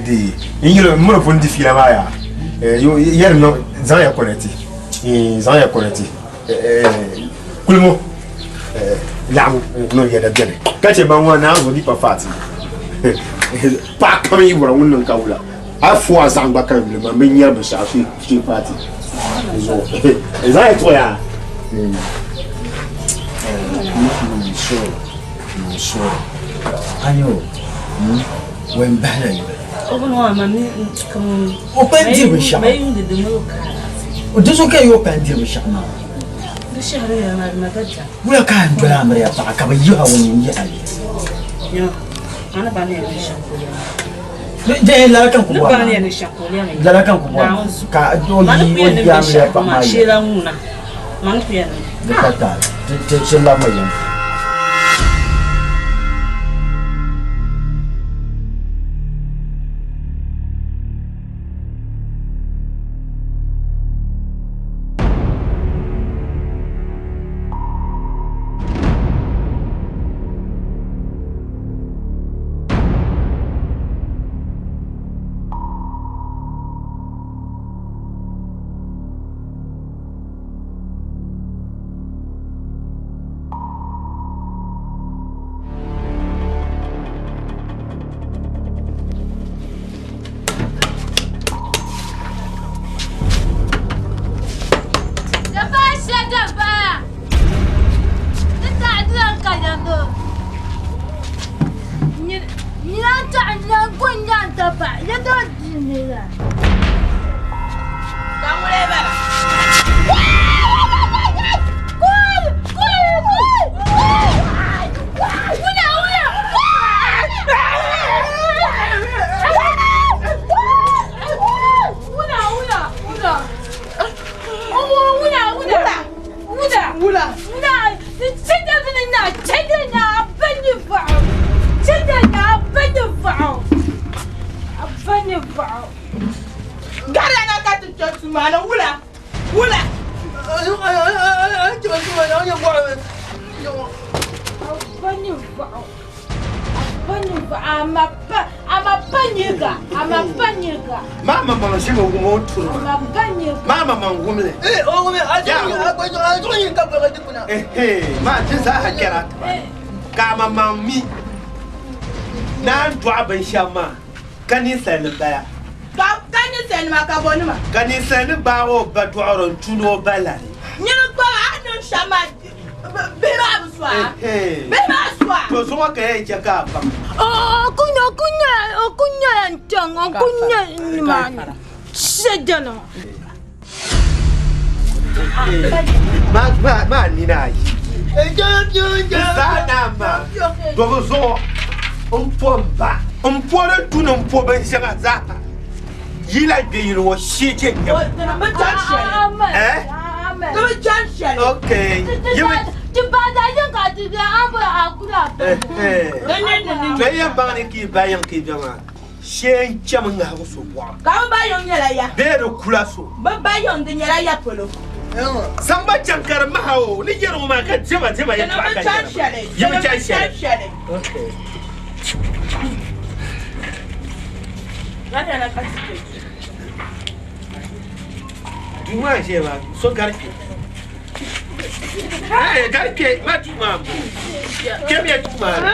di n yɛli m mini o pun di fiila maa yaa yɛri niŋ zaŋ ya kɔnɛti zaŋ ya kɔnɛti. Kulimo laɣim niŋ yɛda beni ka chɛ ban ŋɔ naa zuɣu di pa faati paɣa kam yi bɔra ŋun niŋ ka wula a fo a zaɣim gba ka yuli man bi nyɛri binshɛɣu shee faati zuɣu zaŋ ya tuɣi yaa O pa n-diri binshɛɣu. Di zuɣu ka yi o pa n-diri binshɛɣu maa. Wula ka a ni doli amiliya paɣa ka bɛ yihi a o nini yihi a li? Lala ka n ku bɔri maa. Lala ka n ku bɔri maa. Ka o yi o yi amiliya paɣa maa yɛli. Di pa taali. Ti labimi yɛm. Nyina taɣi nyina go nyaŋ tapaɣa ya do dinni la. Ka ŋuni bala? Wula. Gari na ka ti kpɛ tuma ni wula wula. Maa ma maŋ ʒimi wum o turi maa. Maa ma maŋ wum li. Maa ti zaaha kpɛra tiba ka a ma maŋ mi naan dɔɣi binshɛm maa ka ninsalinima bala. Ka ninsalinima ka bɔnima. Ka ninsalinima gbaag o ba dɔɣiri n-tu ni o ba lani. Nyini kpaba a niŋ shɛm maa bihi maa bi su a. Bihi maa su a. To zuŋɔ ka yɛn chɛ ka a baŋ. O ku nyɛla n-chaŋ, o ku nyɛ nimaani shɛdana. Maa nina ayi. Di zaa naa maa, dobi zuɣu m po m ba. M po din tu ni m po binshɛŋa zaa. Yi lahi gbe yili ŋɔ shee chɛ nyɛbu. Eh? Okay. To yi yɛn baŋ ni ka yi ba yiŋ ka yi bɛ maa shee n chɛmi ŋahibu so bɔɣu. Ka bɛ ba yiŋ nyɛla ya. Bee di kula so. Bɛ ba yiŋ di nyɛla ya polo. Zaŋ ba chaŋ ka di maha o ni yɛri ŋɔ maa ka diɛma diɛma yɛltɔɣa ka yɛri ba. Yi bi chaŋ shɛli. Okay. Duu maa ʒiya maa so gari kpɛ. Hey, gari kpɛ ma duu maa m-bɔŋɔ. Kpɛmiya duu maa ni.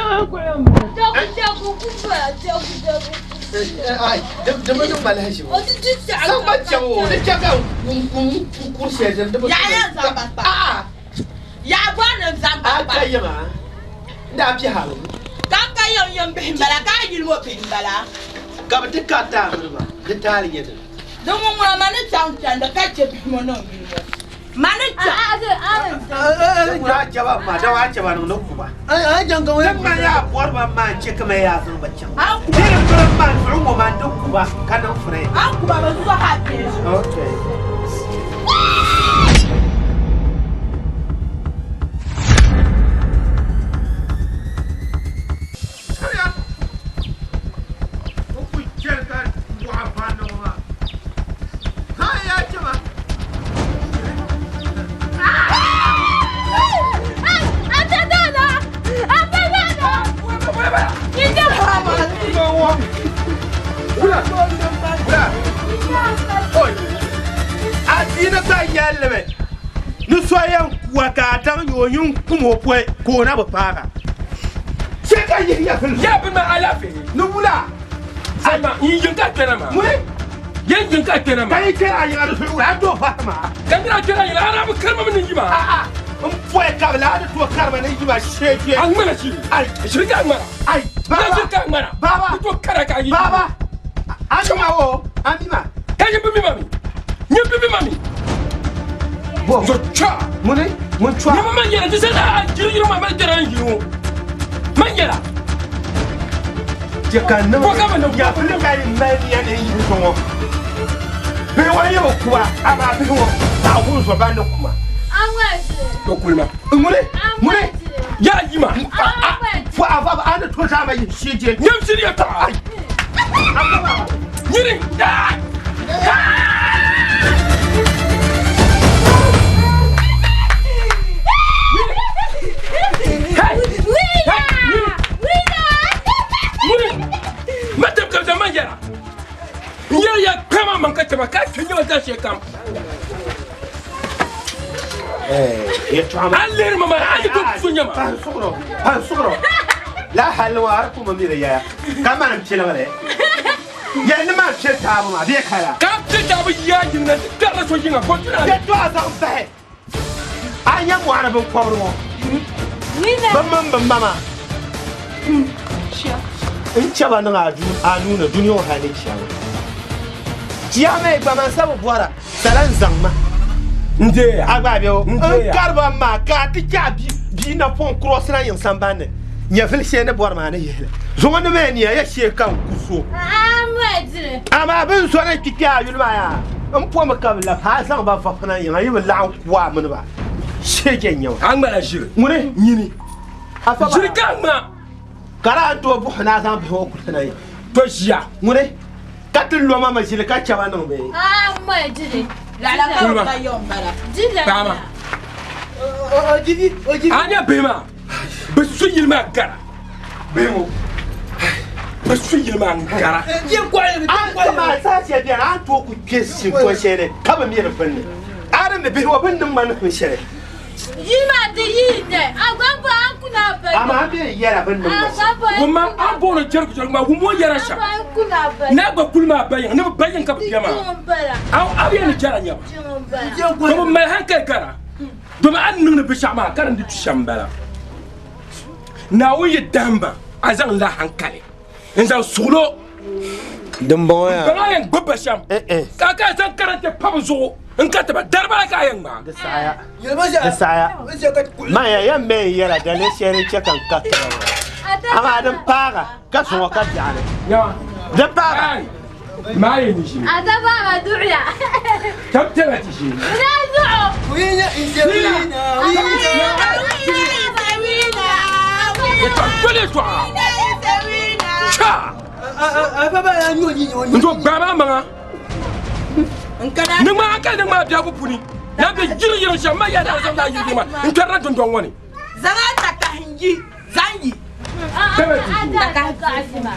Zaŋ ba chaŋ o ni chɛ ka n kuri shɛli din di bi Yaa bɔri ni n zaŋ ba A kpa. ka yiŋa n daa biɛhi a mi. Ka n ka yiŋ yiŋ bihi m-bala ka a yili ŋɔ bihi m-bala. Ka bɛ ti kariti a mini ba, di taali nyɛ dini? Di ŋun ŋuna ma ni chaŋ chandi ka chɛ bihi ŋɔ niŋ yili ŋɔ. Ma ni chaŋ. A chɛ ba maa, dama a chɛ ba niŋ ni ku ba. Ti ma yaa bɔri ba maa n-chɛ ka ma yaa zaŋ ba chaŋ. Di ni birim maa zuɣu ŋɔ maa n-ti ku ba ka niŋ firi. A ku ba bɛ zuɣu a bɛ. Okay. Adiini gba yɛlimi ni so yɛn kuwa ka a daŋ nyɛ o nyin kum o pɔi ka o na bi paaga. Chɛ ka yihi ya bini. Ya bini maa alaafee. Ni wula? Salima, n yin ka kpɛna maa. Muni? Yen yin ka kpɛna maa. Ka yi kpɛra a yiŋa di zuɣu a doo fahi maa. Ka nira kpɛra yiŋa a daa bi karima mi ni yi maa. A'a, n pɔi ka bi lahi ni tooi karima ni yi maa shee kpɛ. A ŋmana shiri. Ai. Shiri ka a ŋmana. Ai. Baba. Shiri ka a ŋmana. Baba. Ni tooi kara ka a yi. Baba. A mi ma o, a mi ma. Ka nyin bi mi ma mi. Nyin bi mi ma mi. Bo. Zo chwa. Muni? Mun chwa. Nyama man yɛla ti sɛ a jiri jiri ma ma jɛra n yiri o. Man yɛla. Jɛ ka niŋ. Bɔ ka ma niŋ. Ya pili ka yi mali niya ni yi zuŋɔ. Bihi ŋɔ yi bi kuba amaa bihi ŋɔ zaɣ gun zuɣu ban ni kuma. To kulima. Muni? Muni? Ya yi ma. Fo a fa a ni to zaa ma yi shi je. Nyam shiri ya taɣa. Nyini. Yɛra ya kpɛma man ka chɛba ka kpɛ nyɛma zaa shee kam. An lihiri ma maa a ni to so nyɛma. Pan suɣuro, pan suɣuro. La hali ŋɔ a di kuma mi di yɛya ka mani n piligili. Yɛli ni maa pili taabu maa bee kala. Ka pili taabu yaa yiŋa ti kpɛrila so yiŋa bɔ tuna. Yɛltɔɣa zaŋ bahi. A nyɛ mɔɣuni binkɔbiri ŋɔ. Bɛ mini bɛ ma maa. N chɛ ba niŋ a nuu ni dunia ŋɔ hal ni chiyaama. Chiyaama yi gba man sa bi bɔra, sala n-zaŋ ma. N deeya. A gba bɛ o. N deeya. N kari ba maa ka a ti chɛ a bia napɔŋ kurɔsi na yiŋ samban ni. Nyɛvili shee ni bɔri maa ni yihili. Zuŋɔ ni mi niya ya shee ka n ku so. Amaa bɛ ni zo ni kpi kpe a yuli maa yaa, m pomi ka bɛ labi a zaŋ ba vapina yiŋa yi bi laɣim ku a mini ba. Shee je n-nyɛ ba. A ŋmala ʒiri. Ŋuni? Nyini. Ʒiri ka a ŋma. Ka daa tooi buɣisi ni a zaŋ bihi ŋɔ kulisi na yiŋa. To ʒiya. Ŋuni? Ka ti lo ma mi ʒili ka chɛ ba niŋ bee? Kulima. Paɣa maa. A nya bihi maa? Bɛ su yili maa gara. Bihi ŋɔ. Bɛ su yili maa n-gara. A maa saha shɛli bɛni a ni tooi ku kpe shinkɔn shɛli ni ka bi mi di gbunni. A di mi bihi ŋɔ bɛ ni niŋ ma ni shɛli. Amaa bɛ yɛla bɛ ni niŋ ma shɛli. Wumma a ni booni Jɛriko Jɛriko maa wum o yɛra shɛm. Naa gba kuli maa ba yiŋ ni bɛ ba yiŋ ka bɛ kpe maa. A bi yɛn ni jɛra nyɛba. To bɛ mali hankali gara. Domi a ni niŋdi binshɛɣu maa ka di ni di tu shɛm m-bala. Naawuni yi dahim ba, a zaŋ la hankali n-zaŋ suɣil o. Dimbɔŋɔ yaa. N baŋ a yɛn gbubi ba shɛm, ka a ka a zaŋ karante pa bɛ zuɣu n-kariti ba dariba la ka a yɛn ŋmaai. Di saɣiya, di saɣiya. Man ya yɛn mi n yɛla daliri shɛli din chɛ ka n kariti ba maa. Amaa din paaga ka zuŋɔ ka biɛɣuni. Din paaga. Maa yi ni ʒini. Tab tɛba ti ʒini. Doli yɛtɔɣa. Cha! N to gbaai maa maŋa. Niŋ maa ka niŋ maa biɛhigu puuni. Na bɛ yiri yiri shɛm ma yaa daa zaŋ daa yiri ma n kpɛrila dundɔŋ ŋɔ ni. Zaŋ a takahi n-yi zaŋ yi. Tɛba ti ʒini.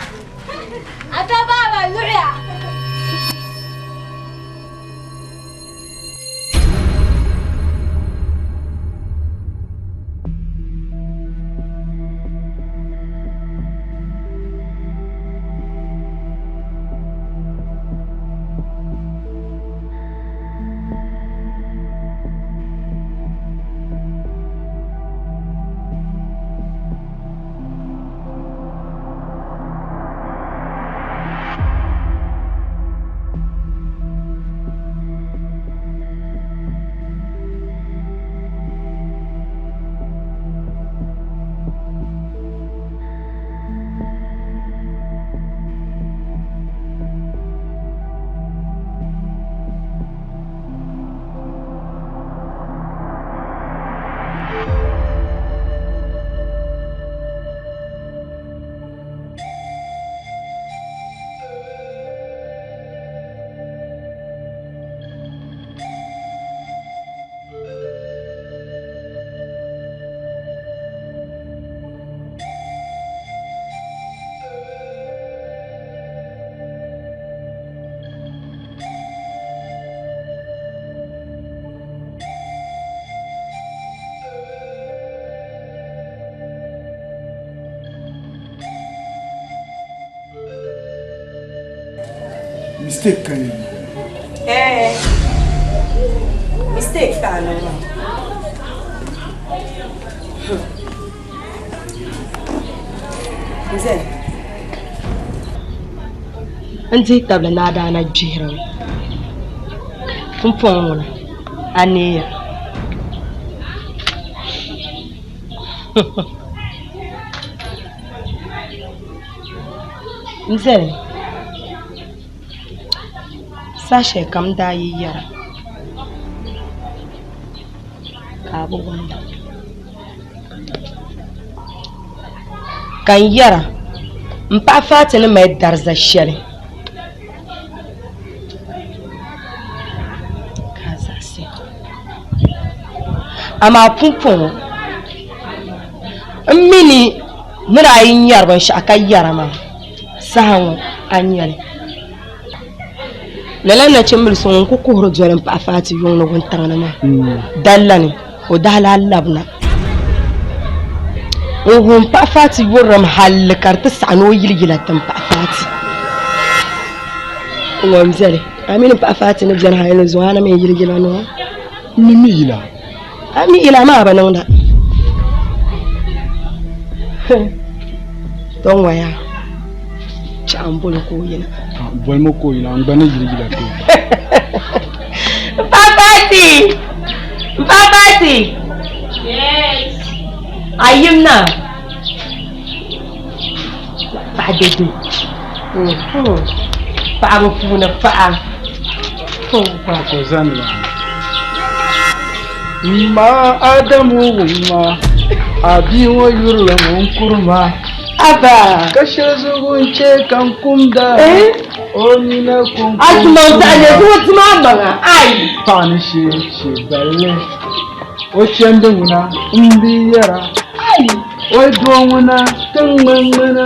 Mistake ka ni. Eh. Mistake ka niŋ maa. Mzee. N dihi tabili ni a daa na gbihirimi. Pumpɔŋ ŋuna, a neeya. N zali saha shɛli kam n daa yi yɛra ka a bi wumda ka n yɛra n paɣa Fati ni mali dariza shɛli ka a zaɣisi amaa pumpɔŋɔ m mi ni ni daa yi nyari binshɛɣu ka yɛra maa saha ŋɔ a nya li. Lala nachimbili so ŋun ku kuhiri doli m paɣa Fati yuŋ ni wuntaŋ ni maa dalla ni o daa lahi labina n-wuhi m paɣa Fati yurilim halli ka di ti saɣi ni o yili yila ti m paɣa Fati. Ŋɔ m-beni a mini m paɣa Fati ni beni hali ni zuŋɔ a na mi yili yila noo? N ni mi yila. A mi yila amaa a bi niŋda. To ŋɔ yaa. biɛɣu n boli ka o yina. Bolimi ka o yina, n gba ni yili yila kpe. Papaati! Papaati! Yes! A yimna? Paɣa dede. Paɣaba puuni paɣa. Paɣa ka o zani maa. M ma Adamu wumma, a bia ŋɔ yurilim n-kuri ma. Aba! Ka shɛli zuɣu n-chɛ ka n kumda, o nina kɔŋko A tuma n zaɣa nyɛ zuŋɔ tima a maŋa, ai! Paɣa ni shee shee balli, o chandi ŋuna m-bi yɛra, ai! O yi doo ŋuna ti ŋmani ŋmana,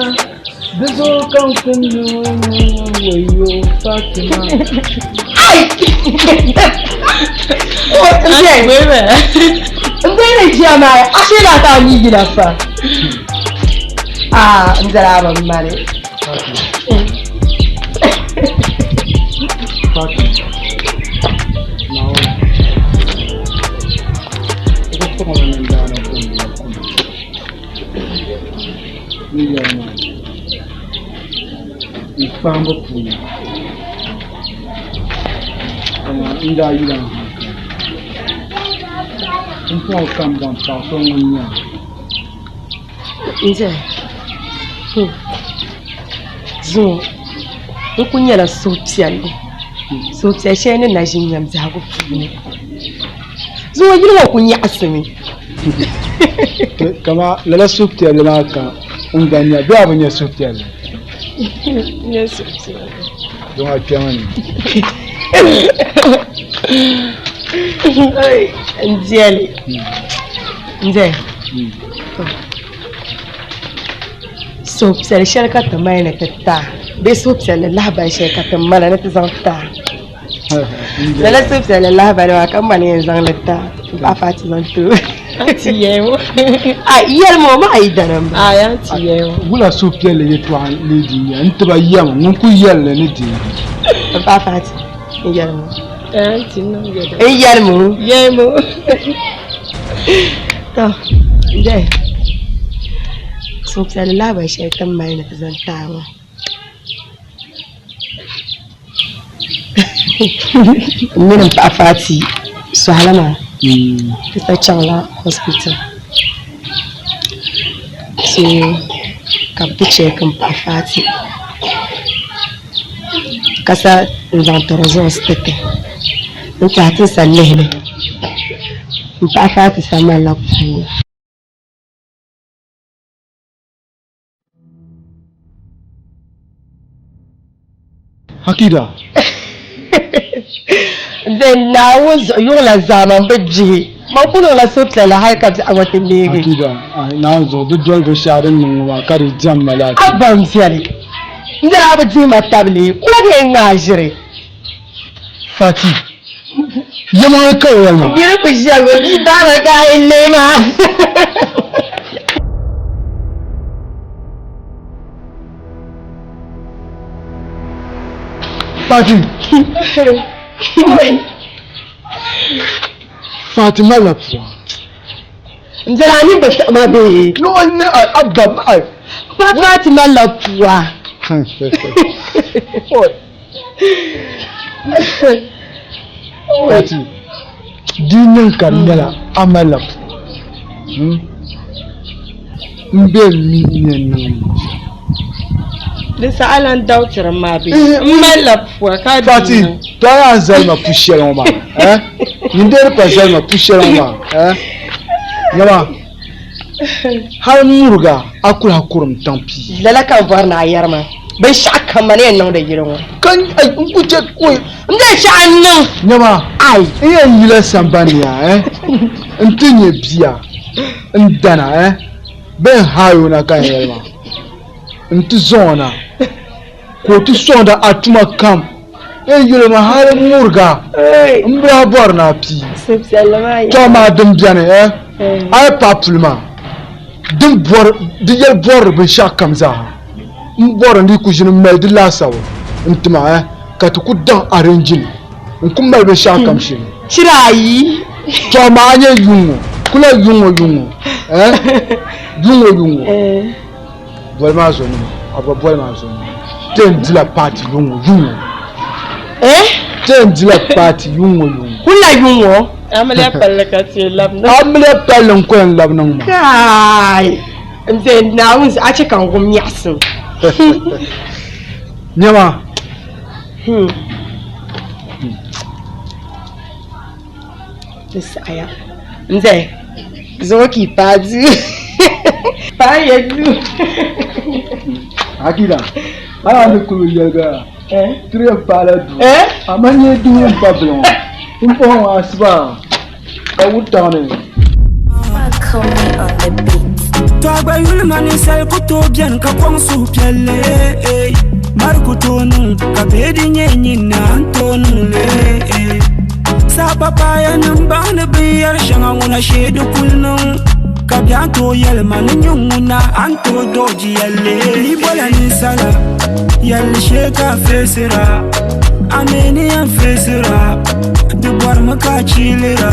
di zuɣu ka n kumdi ŋɔ wayo Fatima. Ai! N bɛ ni ʒiya maa, a shee daa ka a mi yina fa. Ah, n dala a bi mali. Fatima, Naawuni, o bi kpuɣi mi nindaana kumdi la kum. Ni yɛli maa, n kpaambu puuni, kaman n daa yila n hankali, pumpɔŋɔ ka m baŋ paɣ so ŋun nyɛ a. N-zaya zuŋɔ n kuli nyɛla suhupiɛlli suhupiɛl shɛli ni na ʒi n-nyam biɛhigu puuni zuŋɔ yili ŋɔ kuli nyaɣisimi. Kaman lala suhupiɛlli maa ka n gba nya bee a bi nya suhupiɛlli? N nya suhupiɛlli. Zuŋɔ a kpɛmi ni. N diɛli n-zaya. Suhupiɛlli shɛli ka ti mali ni ti taai bee suhupiɛlli lahabali shɛli ka ti mali ni ti zaŋ taai lala suhupiɛlli lahabali maa ka mani yɛn zaŋli taai n paɣa Fati zaŋ ti o yɛlimi o maa yidana m bala Wula suhupiɛlli yɛltɔɣa n-lee di nya n tiba yɛm ŋun ku yɛli li ni deegi. N paɣa Fati n yɛlimi o n yɛlimi o. To dee suhupiɛlli lahabali shɛli ti ni mali ni ti zaŋ ti a ŋɔ n mini n paɣa Fati sɔhila maa ti sa chaŋla hospital so ka bɛ ti cheeki n paɣa Fati ka sa n zaŋ ti results ti ti n tiɛha ti ni sa lihili n paɣa Fati sa malila puu. Hakida. Then Naawuni zuɣu yuŋ la zaa man bi gbihi. Man ku niŋla suhupiɛlli hali ka biɛhigu ti neegi. Hakida, Naawuni zuɣu di doli binshɛɣu din niŋ ŋɔ maa ka di diɛm ma laati. A ba m-beni. N daa bi dihi ma tabili, kula bee n-ŋmaai ʒiri. Fati, Yɛlimaŋli ka o yɛli maa. Biri ku ʒiya ŋɔ bia baaba ka a yi lee maa. Fati! Fati malila pua. N dira a ni bi tiɣi ma bee? No, n a ba ma. Fati malila pua. Fati, di niŋ ka di nyɛla a malila pua. M be mi n yɛn niŋ ma shɛm. Di saha lan dawtiri maa bee? M malila pua ka di Fati, niŋ. to a yaa zali ma pu shɛli ŋɔ maa, eh? Nyin dee di pa zali ma pu shɛli ŋɔ maa, eh? Nyama, hal muriga a ku lahi kurim tiŋ pii. Lala ka n bɔri ni a yɛri ma. Binshɛɣu kam ma ni yɛn niŋdi yili ŋɔ. Ka n ku chɛ ka o. N dee shɛɣu n-niŋ. Nyama, Ai. N yɛn yila sambani ni ya, eh? N-ti nyɛ bia n dana, eh? Bee n haai o na ka n yɛli maa, n ti zaŋ o na ka o ti sɔŋda a tuma kam. N yuli ma hali ŋuriga n bi lahi bɔri ni a pii. To amaa din beni eh, a yi paai puli maa din bɔri di yɛli bɔriri binshɛɣu kam zaaha n bɔri ni di ku ʒini m-mali di laasabu n-ti ma eh, ka ti ku daŋ arrange li n ku mali binshɛɣu kam shili. Chira ayi. To amaa a nyɛ yuŋ ŋɔ kula yuŋ ŋɔ yuŋ ŋɔ eh, yuŋ ŋɔ yuŋ ŋɔ boli maa zonima a gba boli maa zonima. Ti yɛn dila paati yuŋ ŋɔ yuŋ ŋɔ. Eh? Ti yɛn dila paati yuŋ ŋɔ yuŋ ŋɔ. Kula yuŋ ŋɔ? Amiliya palli ka ti yɛn labi niŋ. Amiliya palli n-ku yɛn labi niŋ maa. Kaai! N zaya Naawuni a chɛ ka n wum nyaɣisim. Nyama. Di saɣiya. N zaya zuŋɔ ka yi paai duu. Paai ya duu. Akila, a yaa ni kuli yɛliga tiri yɛn paai la duu. Amaa nyɛ duu n pa bili ŋɔ. Pumpɔŋɔ ŋɔ asiba ka wuntaŋ ni. To a gba yuli ma ninsal ku tooi beni ka kɔŋ suhupiɛlli Mari ku tooi niŋ ka bee di nyɛ nyin ni a ni tooi niŋ li Saha papaaya nim baŋ ni binyɛri shɛŋa ŋuna shee di kuli niŋ Ka bɛ a tooi yɛli ma ni nyin ŋuna a ni tooi dɔɔji yɛlli Yi bola ninsala yɛlli shee ka a feesira A mi ni yɛn feesira di bɔrimi ka a chiilira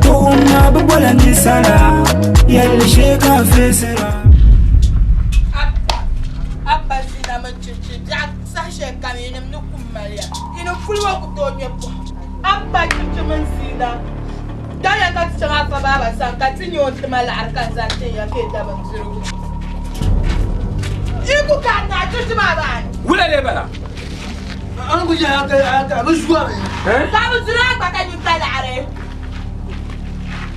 To umma bi bola ninsala yɛlli shee ka a feesira Abba zina mini chichi biɛɣu saha shɛli kam yinim ni kum maliya yinim puli ŋɔ ku tooi ŋme pɔhim. Abba chichi mini zina danya ka ti chaŋ afa baaba sani ka ti nya o ni ti ma laɣiri ka n zaŋ tin ya ka yi da bindirigu. Yi ku ka n naai chichi maa baani. Wula lee bala? Ka bi duri a gba ka nyin ka laɣiri.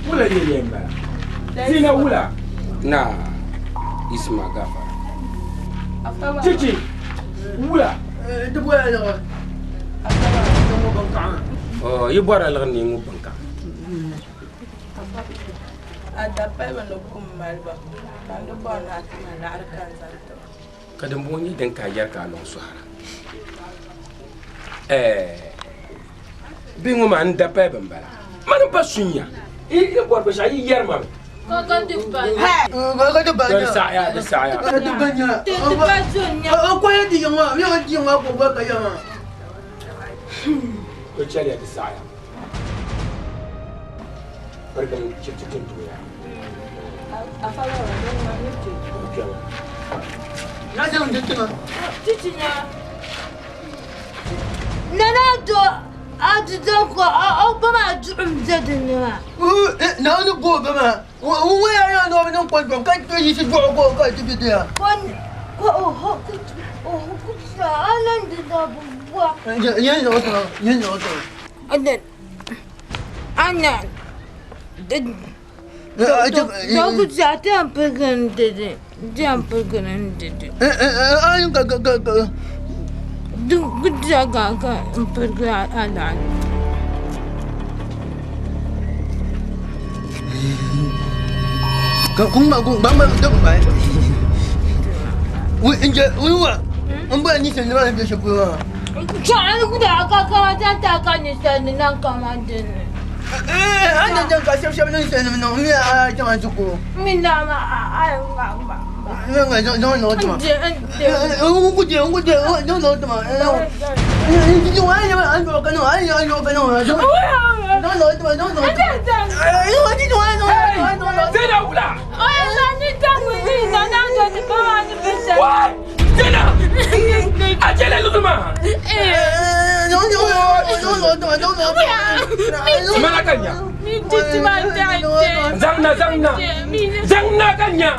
Wula lee yɛn bala? Zina wula? Na Isma gafara. Chichi wula? Oh, yi bɔra liɣiri ni ŋub binkaɣa. A dapaliba ni kum mali ba, ka n di bɔri ni a ti ma laɣiri ka n zaŋ ti ba. Ka dimbɔŋɔ nyɛ din ka a yɛri ka a lɔŋ sɔhira. Ɛɛ, bihi ŋɔ maa n da paya bɛn bala. Mani m-pa sunya. Yi yi bɔri binshɛɣu yi yɛri ma mi. Di saɣiya, di saɣiya. To chɛliya di saɣiya. Pirigim chibiti tintoya. Nana do a di zaŋ ko o ba maa duɣum bɛ dinni maa. Naawuni bo o ba maa o ya ya ni o bi niŋ kɔŋkɔŋ ka yiɣisi duɣu ko ka ti bi diya. Ko o ho ku o ho ku a lan di daa bi bɔra. Yɛn zaŋ o tiŋa yɛn zaŋ o tiŋa. Anya Dɔguja ti yɛn pirigi n dede ti yɛn pirigi n dede. Dɔguja ka ka n pirigi a laɣali. Ka ka ka ninsal ni niŋ kaman dinni. Mana ka nya. Zaŋna zaŋna. Zaŋna ka nya.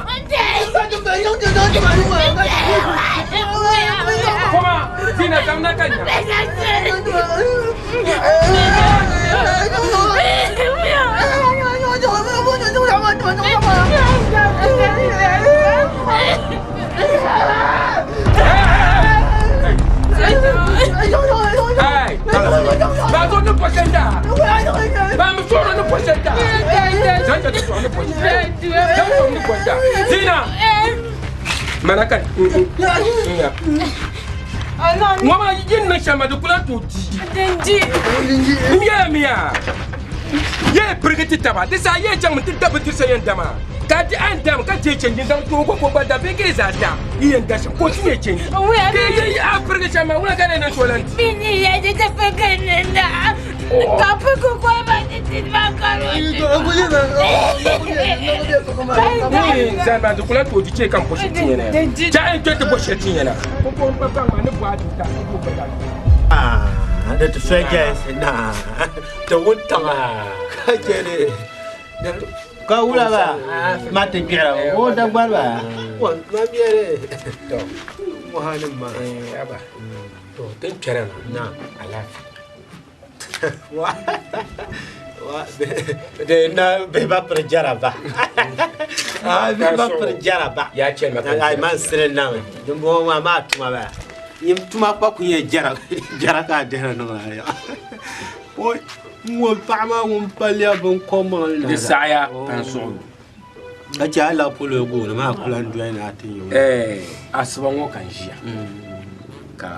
Koma Zina zaŋna ka nya. Mana ka nya. Ŋɔ maa yi niŋ shɛm maa di ku lahi tooi di. N yɛla mi yaa. Ye pirigi ti taba di saha ye chaŋmi ti da bindiri yɛn da maa ka di a ni dami ka deei chenji n-zaŋ ti o ka o gba da bee ka yi zaa da yi yɛn da shɛm ka o ti nyɛ chenji ka yi a pirigi shɛm maa ŋuna ka lee niŋ so lan di. Ka piki koliba ti ti ma karoti. Zan ma di kula to di che kan bo shɛli ti yɛn na jahi n kpɛ ti bo shɛli ti yɛn na ko ko n pa baŋ ma ni bo a di ta ko ko da. Ah, da ti soya jɛnsi na ti wuntaŋa ka chɛ li ka wula ba ma ti gbɛra o dagbani ba ma biɛri to mɔhani ma aba to tin kpɛra na alaafee de na bihi ba piri jaraba bihi ba piri jaraba ya chɛ ma ai man siri na mi din bɔŋɔ maa maa tuma ba yim tuma kpa ku nyɛ jara jara ka dihiri niŋ ya o ŋɔ paɣa maa ŋun paliya binkomaŋli di saɣaya ka n suɣu ka chɛ a la polo gooni maa kula n doli ni a ti nyɛ asiba ŋɔ ka n ʒiya ka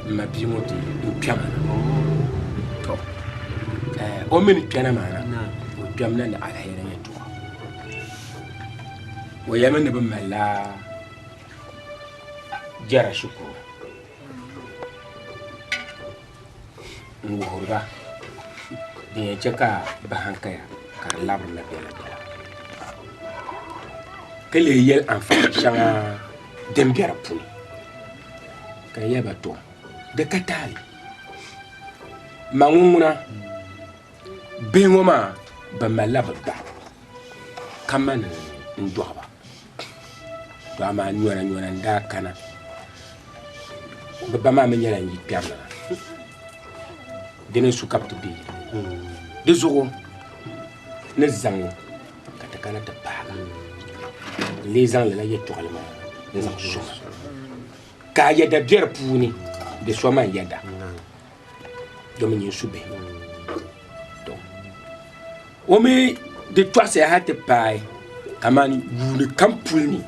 n ma bia ŋɔ ti n kpɛma na to o mi ni kpɛna maa na o kpɛmina ni alaheri yɛltɔɣa o yɛlimi ni bi malila jɛra shikuru n wuhiri ba din yɛn chɛ ka bɛ hankaya ka di labirina biɛlabiɛla ka lee yɛli anfaani shɛŋa din be di puuni ka n yɛli ba to di ka taali ma ŋun ŋuna bihi ŋɔ maa bɛ malila bɛ ba ka ma ni n dɔɣi ba to amaa nyɔna nyɔna n daa kana bɛ ba maa mi nyɛla n yi kpɛrilana dini n su ka bɛ ti be di zuɣu ni zaŋ o ka ti kana ti paagi n lee zaŋ lala yɛltɔɣali maa n zaŋ sɔŋ ka a yɛda be di puuni di so ma n yɛda domi nyɛ n su bihi to o mi di tɔɣisiya hali ti paai kamani yuuni kam puli ni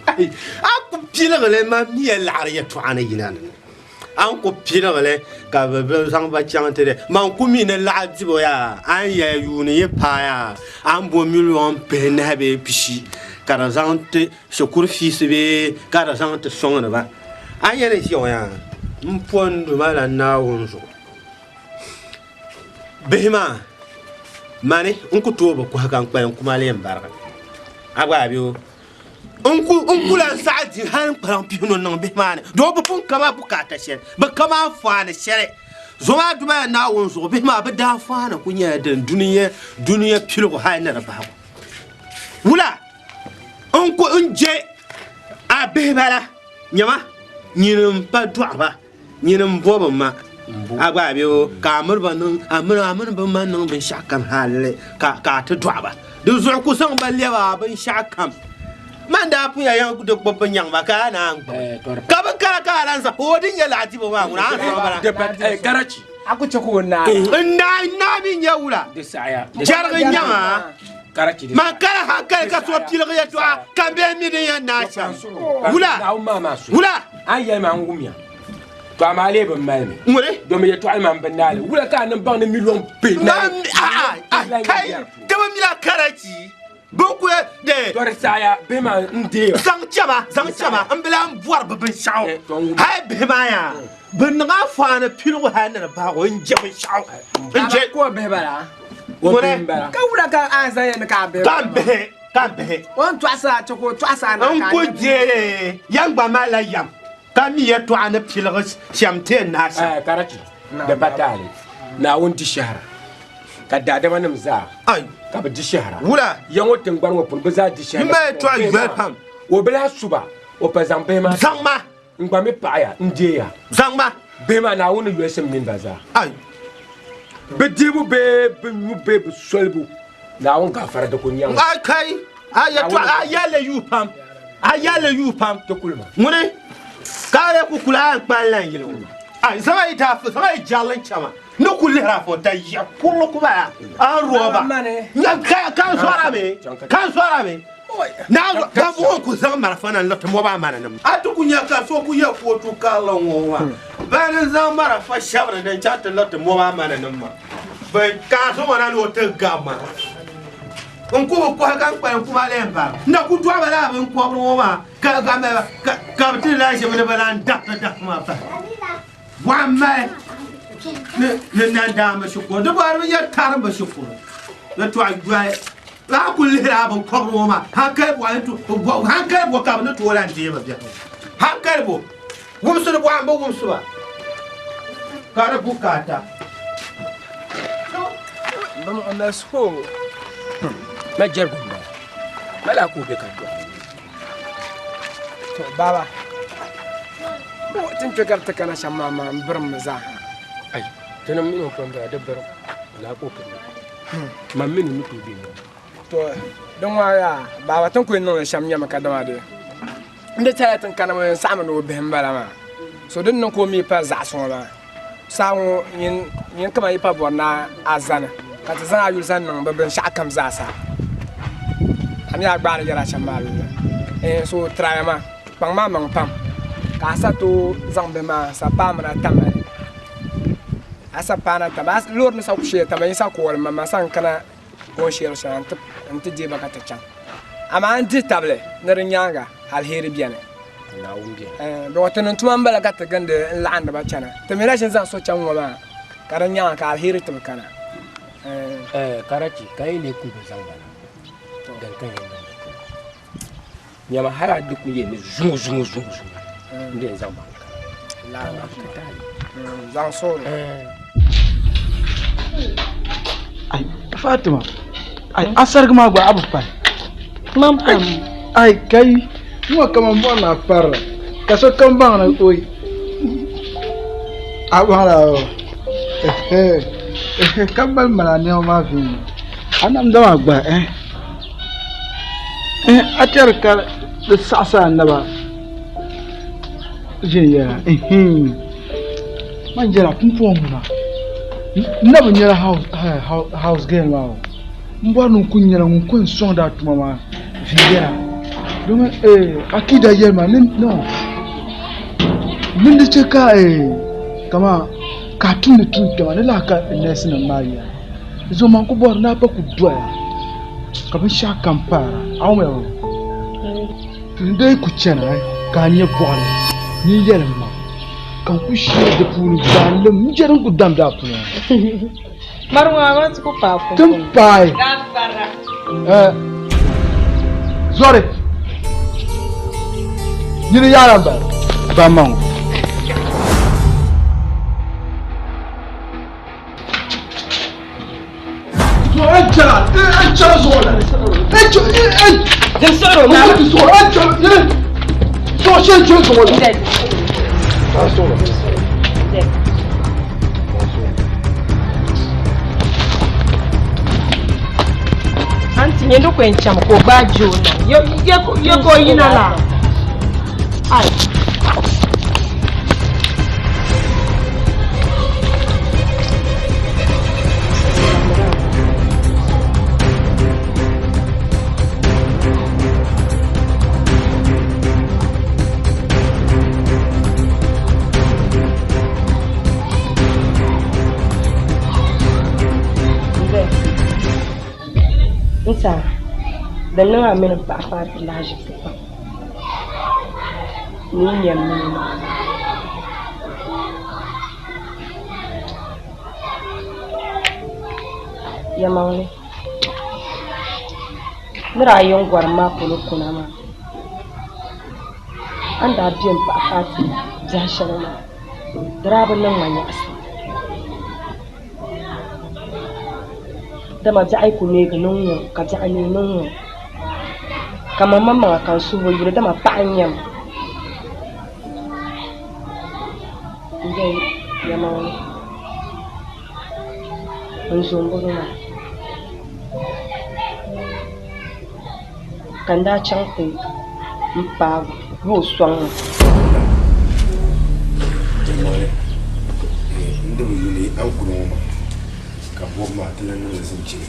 a ku piligili ma miya laɣiri yɛltɔɣa ni yina ni a ni ku piligili ka bɛ zaŋ ba chaŋ ti di man ku mi ni laɣa dibu yaa a ni yɛli yuuni yi paai yaa a ni bo miliɔn pihinahi bee pishi ka di zaŋ ti shikuru fiisi bee ka di zaŋ ti sɔŋdi ba a ni yɛli ʒiya ŋɔ yaa m po n Duuma la Naawuni zuɣu Bihi maa, mani n ku tooi bi kɔhi ka n kpalim kuma lee m-barigi. A gba a be o. N ku lan saɣi di hal n kpalaŋ pihinu niŋ bihi maa ni, doo bɛ pun ka ma bukaata shɛli, bɛ ka ma anfaani shɛli. Zo maa Duuma ya Naawuni zuɣu, bihi maa bɛ daanfaani ku nyɛla din dunia piligu hal ni di bahigu. Wula n ku n je a bihi bala? Nyama, nyini m-pa dɔɣi ba. Nyini m-bo bɛ ma, a gba a be o, ka a miri ba niŋ, a miri a mini bɛ ma niŋ binshɛɣukam hal ka a ti dɔɣi ba. Di zuɣu ku zaŋ ba lɛb a binshɛɣukam. Man daa pun ya yɛn di gbubi bɛ nyaŋ ba ka a naan gbubi. Ka bɛ kana ka a lan zaŋ o din nyɛ laɣidibo maa ŋuna a ni zaŋ ba na. Karachi. A ku chɛ ka o naai. N naai, n naai mi nyɛ wula? Jɛrigi nyaŋ a. Man kali hankali ka so piligi yɛtɔɣa ka m bee mi din yɛn naai shɛm. Wula? Wula? A ni yɛli ma n wumya, to amaa lee bi mali mi. Ŋuni? Domi yɛtɔɣali maa m bi naai li. Wula ka a niŋ baŋ ni miliɔn pihinahi? Kai, ti bi mila karachi. Bɛ ku de. Tɔri saɣaya bihi maa n deei ba. Zaŋ chɛma, zaŋ chɛma m bi lahi bɔri bɛ binshɛɣu. Hali bihi maa yaa, bɛ niŋ anfaani piligu hali ni di bahigu n je binshɛɣu. N je. Ka o bihi bala? O bihi m bala. Ka wula ka a zaŋ ya ni ka a bihi bala? Ka m bihi, ka m bihi. O ni tɔɣisi a chɛ ka o tɔɣisi a na N ka a ku nya bihi. deei yɛm gba malila yɛm ka mi yɛtɔɣa ni piligi shɛm ti yɛn naai shɛm. Karachi, di ba taali. Naawuni di shɛhira. Ka daadamanim zaa ka bɛ di shɛhira. Wula? Ya ŋɔ tiŋgbani ŋɔ puuni bɛ zaa di shɛhira. Yi mali tɔɣa yoli pam. O bi lahi su ba, o pa zaŋ bihi maa. Zaŋ ma. N gba mi paɣiya, n deeya. Zaŋ ma. Bihi maa Naawuni ni yolisim mini ba zaa. Bɛ dibu bee bɛ nyu bee bɛ solibu, Naawuni gaafara di ku nyaŋ. Ai kai, a yɛtɔɣa, a yɛlli yuui pam, a yɛlli yuui pam. Ti kuli ma. Ŋuni ka a lee ku kuli a yɛn kpali la n-yili ŋɔ? Ai, zaŋ a yi daafu, zaŋ a yi jarili n-chɛ ma. Ni ku lihiri a fo ta yiɣi kurili ku bala a ni rooba ka n zɔra mi ka n zɔra mi na buɣim ku zaŋ marafa na n-liriti mɔbu a mana nim. A ti ku nya ka so ku ye kootu karili ŋɔ maa bani n-zaŋ marafa shɛbiri ni n-chaŋ ti liriti mɔbu a mana nim maa bɛn ka a zaŋ o na ni o ti gabi ma n ku bi kɔhi ka n kpalim kuma lee m-bala n na ku dɔɣi ba lala biŋkɔbiri ŋɔ maa. Ka ka ka ka bi ti lahi ʒimi ni bi lan dahi dahi maa pahi. Bɔhim mali ni ni nandaamba shikuru di bɔri bi yɛri tarimba shikuru yɛtɔɣa yɔli a kuli lihiri a binkɔbiri ŋɔ maa hankali bɔ ni to hankali bɔ ka bi ni tooi lan deei ba biɛhigu hankali bɔ wumsiri bɔhim bi wumsi ba ka di bukaata. Bam o mali suhu Ma jɛrigu m-bala ma laa ka o be ka dɔɣi. To baba bo tin kpe ka di ti kana shɛm maa maa n birim mi zaa ha. Ai, tinim mini o pun bala di birim laa ka o pun be. Man mi ni ni tooi be ni. To din ŋɔ yaa baba tin kuli niŋli shɛm nyɛmi kadama di n di tɛla tin kana mi n saɣimi ni o bihi m-bala maa. So din niŋ ka o mi pa zaɣisi ŋɔ maa saha ŋɔ nyin kaman yi pa bɔri ni a zani ka ti zaŋ a yuli zaŋ niŋ bɛ binshɛɣu kam zaa sa. A mi a gbaai ni yɛra shɛm maa bee? Ɛɛn so try ma kpaŋ maa maŋ pam ka a sa tooi zaŋ bihi maa sa paai mi na Tamale. A sa paai na Tamale loori ni sa ku shee Tamale n sa call ma ma sa n kana o ni sheeri shɛŋa nti deei ba ka ti chaŋ. Amaa n dihi tabili ni di nyaaŋa aliheri beni. Naawuni beni. Dɔɣi ti niŋ tuma m-bala ka ti gindi n-laɣindi ba chana. Ti mi na ʒini zaŋ so chaŋ ŋɔ maa ka di nyaaŋa ka aliheri ti bi kana. Karachi ka yi lee kuli bi zaŋ ba na, din ka yɛn niŋ di puuni. Nyama hali a di kuli yɛn ni zuŋɔ zuŋɔ zuŋɔ zuŋɔ n-di yɛn zaŋ ba n-kana. Amaa ka taali. Zaŋ soori. Ai Fatima, ai a sarigi maa gba a bi pali. Man pam. Ai kai ŋɔ kaman bɔri ni a parila ka sokam baŋ ni oi a baŋla o ka mali mali a nɛma maa viɛnyɛla a namda maa gba eh a tɛri ka di saɣisi a naba viɛnyɛla Man yɛla pumpɔŋɔ ŋuna n na bi nyɛla house girl maa o n bɔri ni n kuli nyɛla ŋun kuli sɔŋdi a tuma maa viɛnyɛla domi akida yɛli ma ni ni di chɛ ka kaman ka a tumdi tuun kpɛma ni lala ka nɛsi nim maa yɛli di zuɣu man ku bɔri ni a gba ku doya ka binshɛɣu kam paara a wumya n dee ku chana ka a nyɛ bɔɣili ni yɛlim ma Ka n ku sheei di puuni gbaai lim n je din ku damdi a puli ŋɔ. Mari ŋɔ a ti ku paai Ti paai. Zɔri. Nyini yaara m-bala. Ba ma ŋɔ. Anti nyɛ ni ko yɛn chɛmi ka o gbaai je o na yɛ ka o yina la ai. N tiɛha di niŋ a mini n paɣa paati lahaʒibisi pam ni yi nyɛ mini maa. Yɛlimaŋli ni daa yɛn gɔrim maa polo kuna maa a ni daa be m-paɣi paati biɛhi shɛli maa di daa bi niŋ ma nyaɣisim dama biɛɣu yi ku neegi niŋ ŋɔ ka biɛɣu neei niŋ ŋɔ ka man maŋmaŋa ka n suhu bi yuli dama paɣa n-nyɛ ma. Yɛlimaŋli n zo m-bɔŋɔ maa ka n daa chaŋ ti paai o sɔŋ ma. Yɛlimaŋli n di bi yuli a ni kuli ŋɔ maa ka bɔbu maa ti lan niŋli zinchili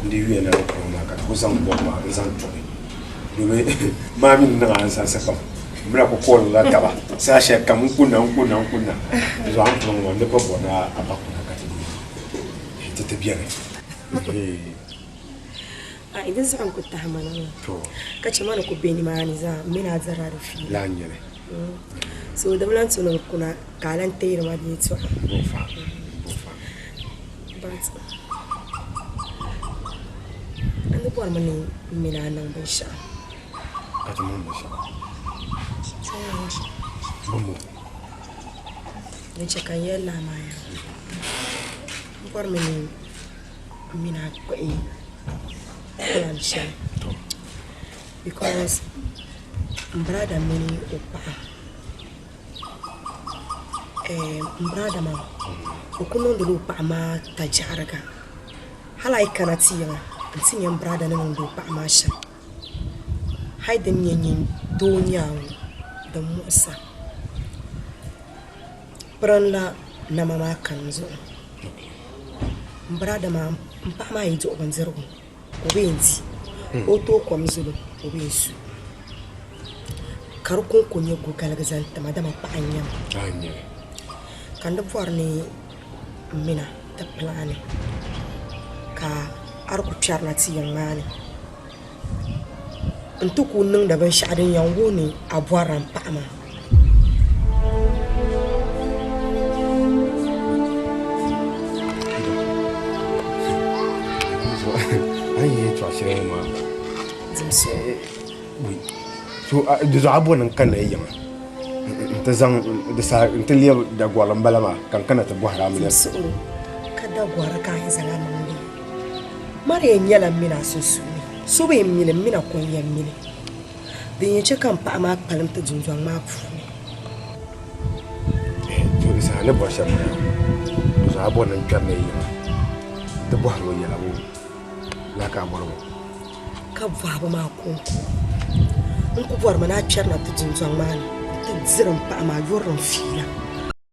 n di yuya ni a ni kuli ŋɔ maa ka ti ku zaŋ bɔbu maa n-zaŋ tuɣi Domi maa mi niŋ anzalisi pam. M mi na ku koolila taba saha shɛli kam n kunna n kunna n kunna. Di zuɣu a ni kuli ŋɔ n di pa bɔri ni a ba kuna ka ti ti beni. Ai, di zuɣu n ku tahi ma na maa. Ka chɛ ma ni ku be nimaani zaa, m mini a dirila di fiila. Lala n-nyɛ li. So di bi lan tu ni n kuna ka a lan teeri ma di yɛtɔɣa. But n di bɔrimi ni m mini a niŋ binshɛɣu. Ka ti niŋ binshɛɣu? Bɔmbo. Din chɛ ka n yɛli lala maa yaa, m bɔrimi ni m mini a kpuɣi plan shɛli because m brother mini o paɣa m brother maa o ku niŋdila o paɣa maa tajaariga hali a yi kana ti yiŋa n-ti nya m brother ni niŋdi o paɣa maa shɛm hali din nyɛ nyin doo n-nyɛ a ŋɔ din muɣisa pirinla nama maa kani zuɣu m brother maa m paɣa maa yi duɣi bindirigu o bi yɛn di o tooi kom zuli o bi yɛn su ka di kɔŋko nyɛ gogaligi zaŋ ti ma dama paɣa n-nyɛ ma ka n di bɔri ni m mina ti pilaani ka a di ku kpɛrina ti yiŋ maa ni n-ti ku niŋdi binshɛɣu din yɛn wuhi ni a bɔrila m paɣa maa. Di zuɣu a bɔri ni n kanna yi yiŋa nti zaŋ di saha nti lɛbi dagɔrili m-bala maa ka n kana ti bɔhiri a mi. Ka dagɔrili ka a yɛn zaŋ a maŋ leei. Mari yɛn nyɛla m mini a sunsuuni. So bi yɛn mi li, m mini a ko n-yɛn mi li. Din yɛn chɛ ka m paɣa maa kpalim ti dundɔŋ maa puuni. To di saha ni bɔri shɛm m-bala. Di zuɣu a bɔri ni n kpɛri na yi yiŋa nti bɔhiri o yɛla boo? Lala ka a bɔri ŋɔ? Ka bɔhibu maa kɔŋko, n ku bɔrimi ni a kpɛrina ti dundɔŋ maa ni nti diri m paɣa maa yurilim fiila.